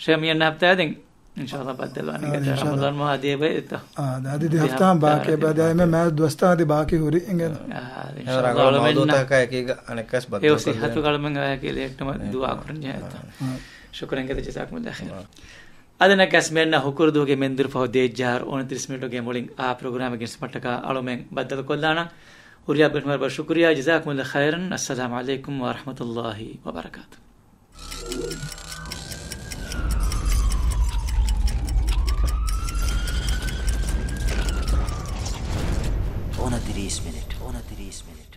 ޝެމިޔަން ހަފްތާ ދެން އިންޝާﷲ ބައްދަލުވާނެ. އާ، އިންޝާﷲ. ރަމަޟާން މަހާ ދިޔަ ބައި އެތަ. އާ، އަދި ދި ހަފްތާ ބާކީ އެބަ ދެ މެ މެ ދުވަސްތާ އަދި ބާކީ ހުރި އިނގޭ. އާ، އިންޝާﷲ. ރަނގަޅު މައުޟޫޢުތަކާ އެކީގަ އަނެއްކާސް ބައްދަލު ކޮށްދޭ. ސިއްހަތު ގަޅުމެން އަޔަކީ ލޭޓް ނަމަ ދުޢާ ކުރަން ޖެހޭތަ. ޝުކުރަން ކެދެ ޖަޒާކުމުﷲ ޚައިރަން. އާ. އަދި ނަކަސް މެންނަ ހުކުރުދުވަހުގެ މެންދުރު ފަހު ދޭއްޖާރު އޮނަތިރީސް މިނެޓުގެ މުޅިން އާ ޕްރޮގްރާމެއް ގެންސުމަށްޓަކާ އަޅުމެން ބައްދަލު ކޮށްލާނަން. ހުރިހާ ބޭނުމަށް ވަރަށް ޝުކުރިއްޔާ. ޖަޒާކުމުﷲ ޚައިރަން. އައްސަލާމު ޢަލައިކުމް ވަރަޙްމަތުﷲ ވަބަރަކާތު. އޮނަތިރީސް މިނެޓް، އޮނަތިރީސް މިނެޓް.